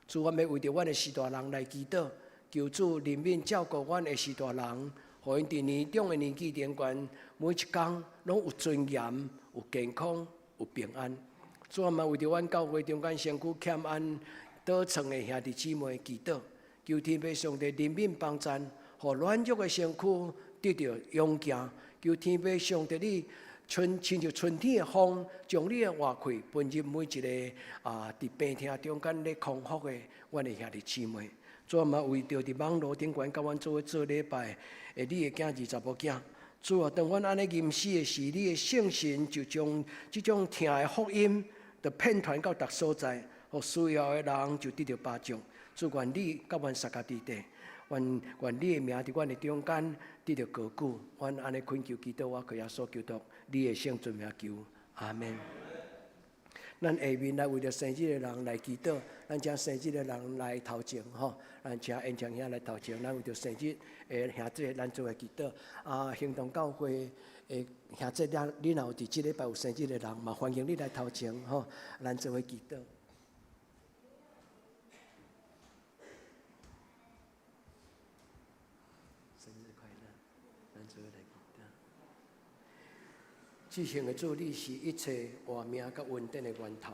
主，阮欲為著阮的序大人來祈禱，求主憐憫照顧阮的序大人，予𪜶佇年長的年紀頂懸，每一工攏有尊嚴、有健康、有平安。主啊，嘛為著阮教會中間身軀欠安倒床的兄弟姊妹祈禱，求天父上帝憐憫幫贊，予軟弱的身軀得著勇健。求天父上帝你春親像春天的風，將你的活氣噴入每一个啊，佇病痛中間咧康復的阮的兄弟姊妹。主啊，嘛為著佇網路頂懸佮阮做伙做禮拜的你的囝兒查某囝，主啊，當阮按呢吟詩的時，你的聖神就將這種疼的福音，就遍傳到逐所在，予需要的人就得著幫助。主，願你佮阮相佮佇底，願願你的名佇阮的中間得著高舉。阮按呢懇求祈禱，我靠耶穌基督，你的聖尊名求，阿門。咱下面來為著生日的人來祈禱，咱請生日的人來頭前吼，咱請延長兄來頭前，咱為著生日的兄弟，咱做伙祈禱。啊，行動教會的兄弟，你若有佇這禮拜有生日的人，嘛歡迎你來頭前吼，咱做伙祈禱。生日快樂，咱做伙來祈禱。至聖的主，你是一切活命佮恩典的源頭。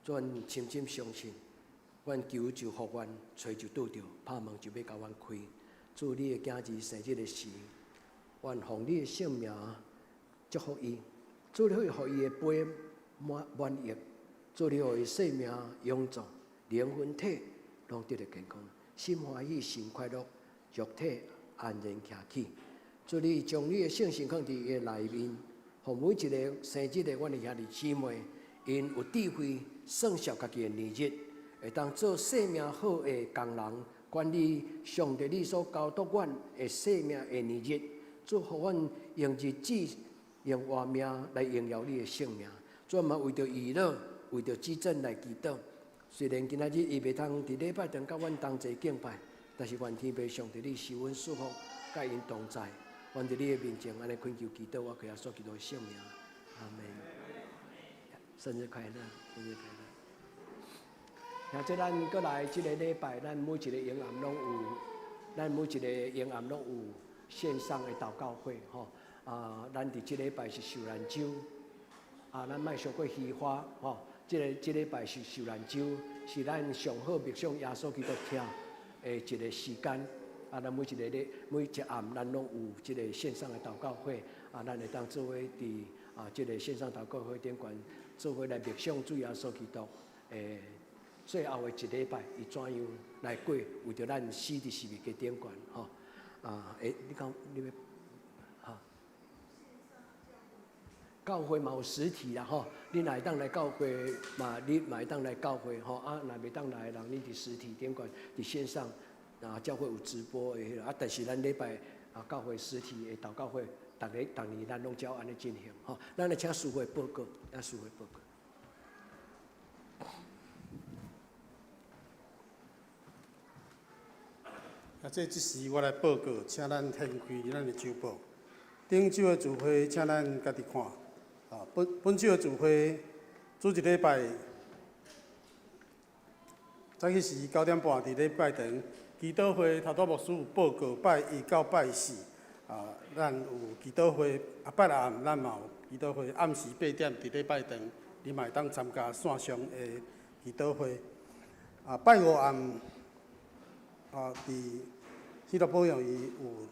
阮深深相信，阮求就予阮，揣就拄著，拍門就欲共阮開。主，你的囝兒生日的時，願奉你的聖名祝福伊。主，你予伊的杯滿滿溢，主，你予伊生命永壯，靈魂體攏得著健康，心歡喜，心快樂，肉體安然徛起。主，你將你的聖神放佇伊的內面。予每一个生日的阮的兄弟姊妹，𪜶有智慧算數家己的年日，會當做生命好的工人，管理上帝你所交託阮的生命的年日，主予阮用日子、用活命來榮耀你的聖名。主嘛為著娛樂、為著指正來祈禱。雖然今仔日伊袂通佇禮拜堂佮阮同齊敬拜，但是願天父上帝你賜恩賜福，佮𪜶同在。阮佇你的面前，按呢懇求祈禱，我靠耶穌基督的聖名，阿門。生日快樂，生日快樂。兄弟，咱閣來這个禮拜，咱每一个營暗攏有，咱每一个營暗攏有線上的禱告會，吼。啊，咱佇這禮拜是受難週，啊，咱莫傷過虛華，吼。這个這禮拜是受難週，是咱上好默想耶穌基督疼的一个時間。啊，咱每一个禮每一暗，咱攏有這个線上的禱告會，啊，咱會當做伙佇啊，這个線上禱告會頂懸做伙來默想主耶穌基督的最後的一禮拜，伊怎樣來過，為著咱死佇十字架頂懸，吼。啊，欸，你講你欲，哈？教會嘛有實體啦，吼，你若會當來教會嘛，你嘛會當來教會，吼，啊，若袂當來的人，你佇實體頂懸，佇線上。啊，教會有直播的彼个，啊，但是咱禮拜啊，教會實體的禱告會，逐个逐年咱攏照按呢進行，吼。咱來請司會報告，請司會報告。啊，這這時我來報告，請咱掀開咱的週報。頂週的聚會，請咱家己看。啊，本本週的聚會，主日禮拜。早起時9點半佇禮拜堂祈禱會，頭拄牧師有報告，拜一到拜四，啊，咱有祈禱會，啊，拜六暗咱嘛有祈禱會，暗時8點佇禮拜堂，你嘛會當參加線上的祈禱會。啊，拜五暗，啊，佇喜樂保養院有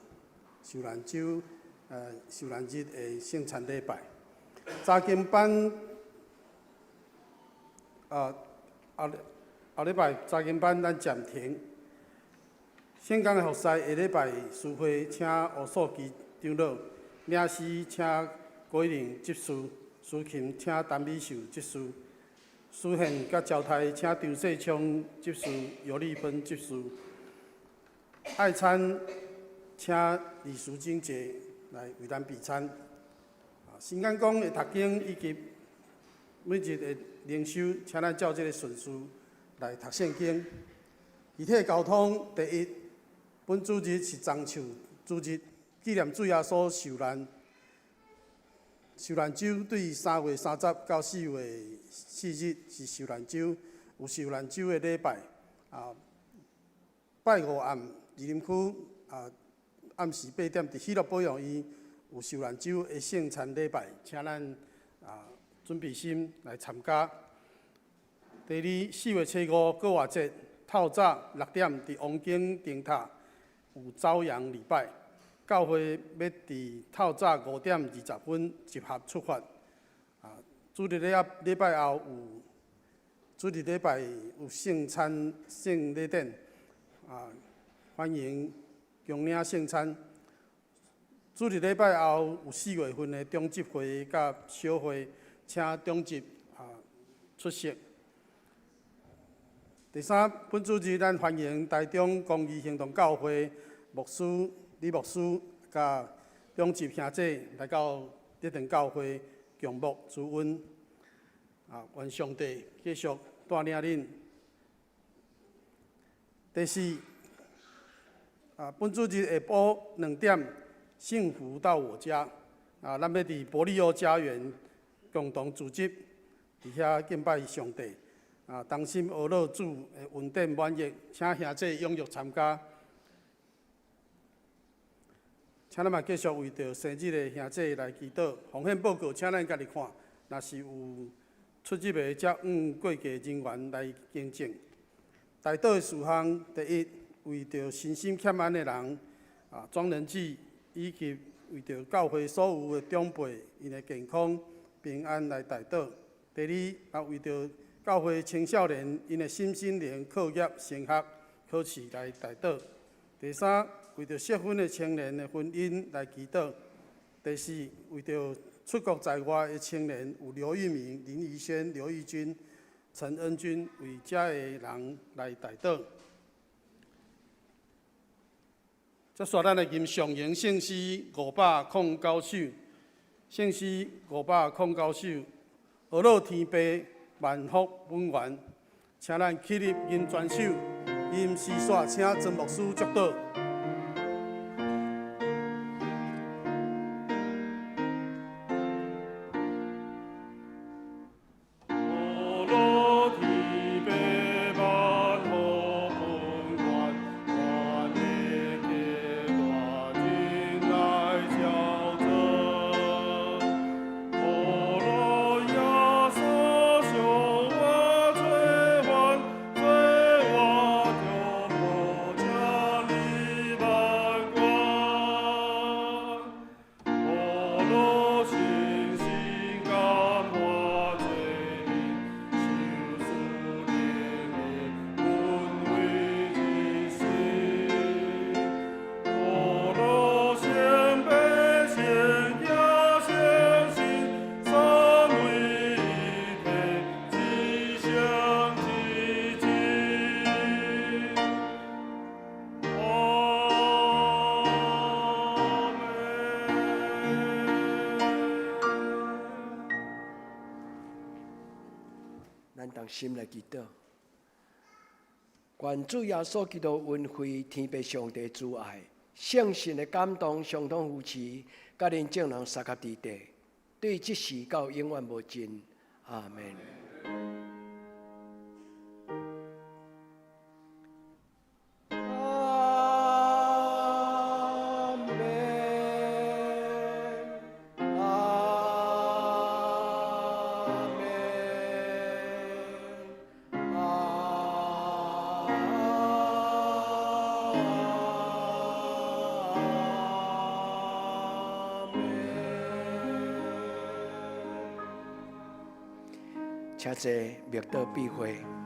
受難週，受難日的聖餐禮拜。查經班，啊，啊。後禮拜查經班咱暫停。聖工的服侍下禮拜司會請吳素基長老，領詩請郭一玲執事，司琴請陳美秀執事，司獻佮招待請張世昌執事、尤麗芬執事，愛餐請李淑晶姐來為咱備餐。啊，新港講的讀經以及每日的靈修，請咱照這个順序。來讀聖經。具體交通，第一，本主日是棕樹主日，紀念主耶穌受難。受難週對3月30到4月4日是受難週，有受難週的禮拜。啊，拜五暗，二林區啊，暗時8點佇喜樂保養院有受難週的聖餐禮拜，請咱啊準備心來參加。第二，4月初5復活節透早6點，佇王景燈塔有走羊禮拜。教會欲佇透早5點20分集合出發。主日禮拜後有，主日禮拜有聖餐聖禮典，歡迎共領聖餐。主日禮拜後有4月份的長執會佮小會，請長執出席。第三，本主日咱歡迎台中公義行動教會牧師李牧師佮長執兄姐來到德堂教會共牧主恩。願上帝繼續帶領恁。第四，本主日下晡2點，幸福到我家。咱欲佇伯利歐家園共同組織，佇遐敬拜上帝。同心學樂主的恩典滿溢，請兄弟踴躍參加。請咱嘛繼續為著生日的兄弟來祈禱。奉獻報告，請咱家己看。若是有出入的，才按過界人員來更正。代禱的事項，第一，為著身心欠安的人，莊仁志，以及為著教會所有的長輩，𪜶的健康平安來代禱。第二，為著教會青少年𪜶的身心靈課業升學考試來代禱。第三，為著適婚的青年的婚姻來祈禱。第四，為著出國在外的青年，有劉玉明、林怡軒、劉玉君、陳恩君，為遮的人來代禱。接續咱來吟上榮聖詩509首，聖詩509首，呵咾天父萬福本源，請咱起立吟全首，吟詩煞，請曾牧師祝禱。咱同心來祈禱，願主耶穌基督恩惠、天父上帝慈愛、聖神的感動、相通扶持，佮恁眾人相佮佇地，對這時到永遠無盡。阿們。阿們，阿們，阿們。請坐，默禱閉會。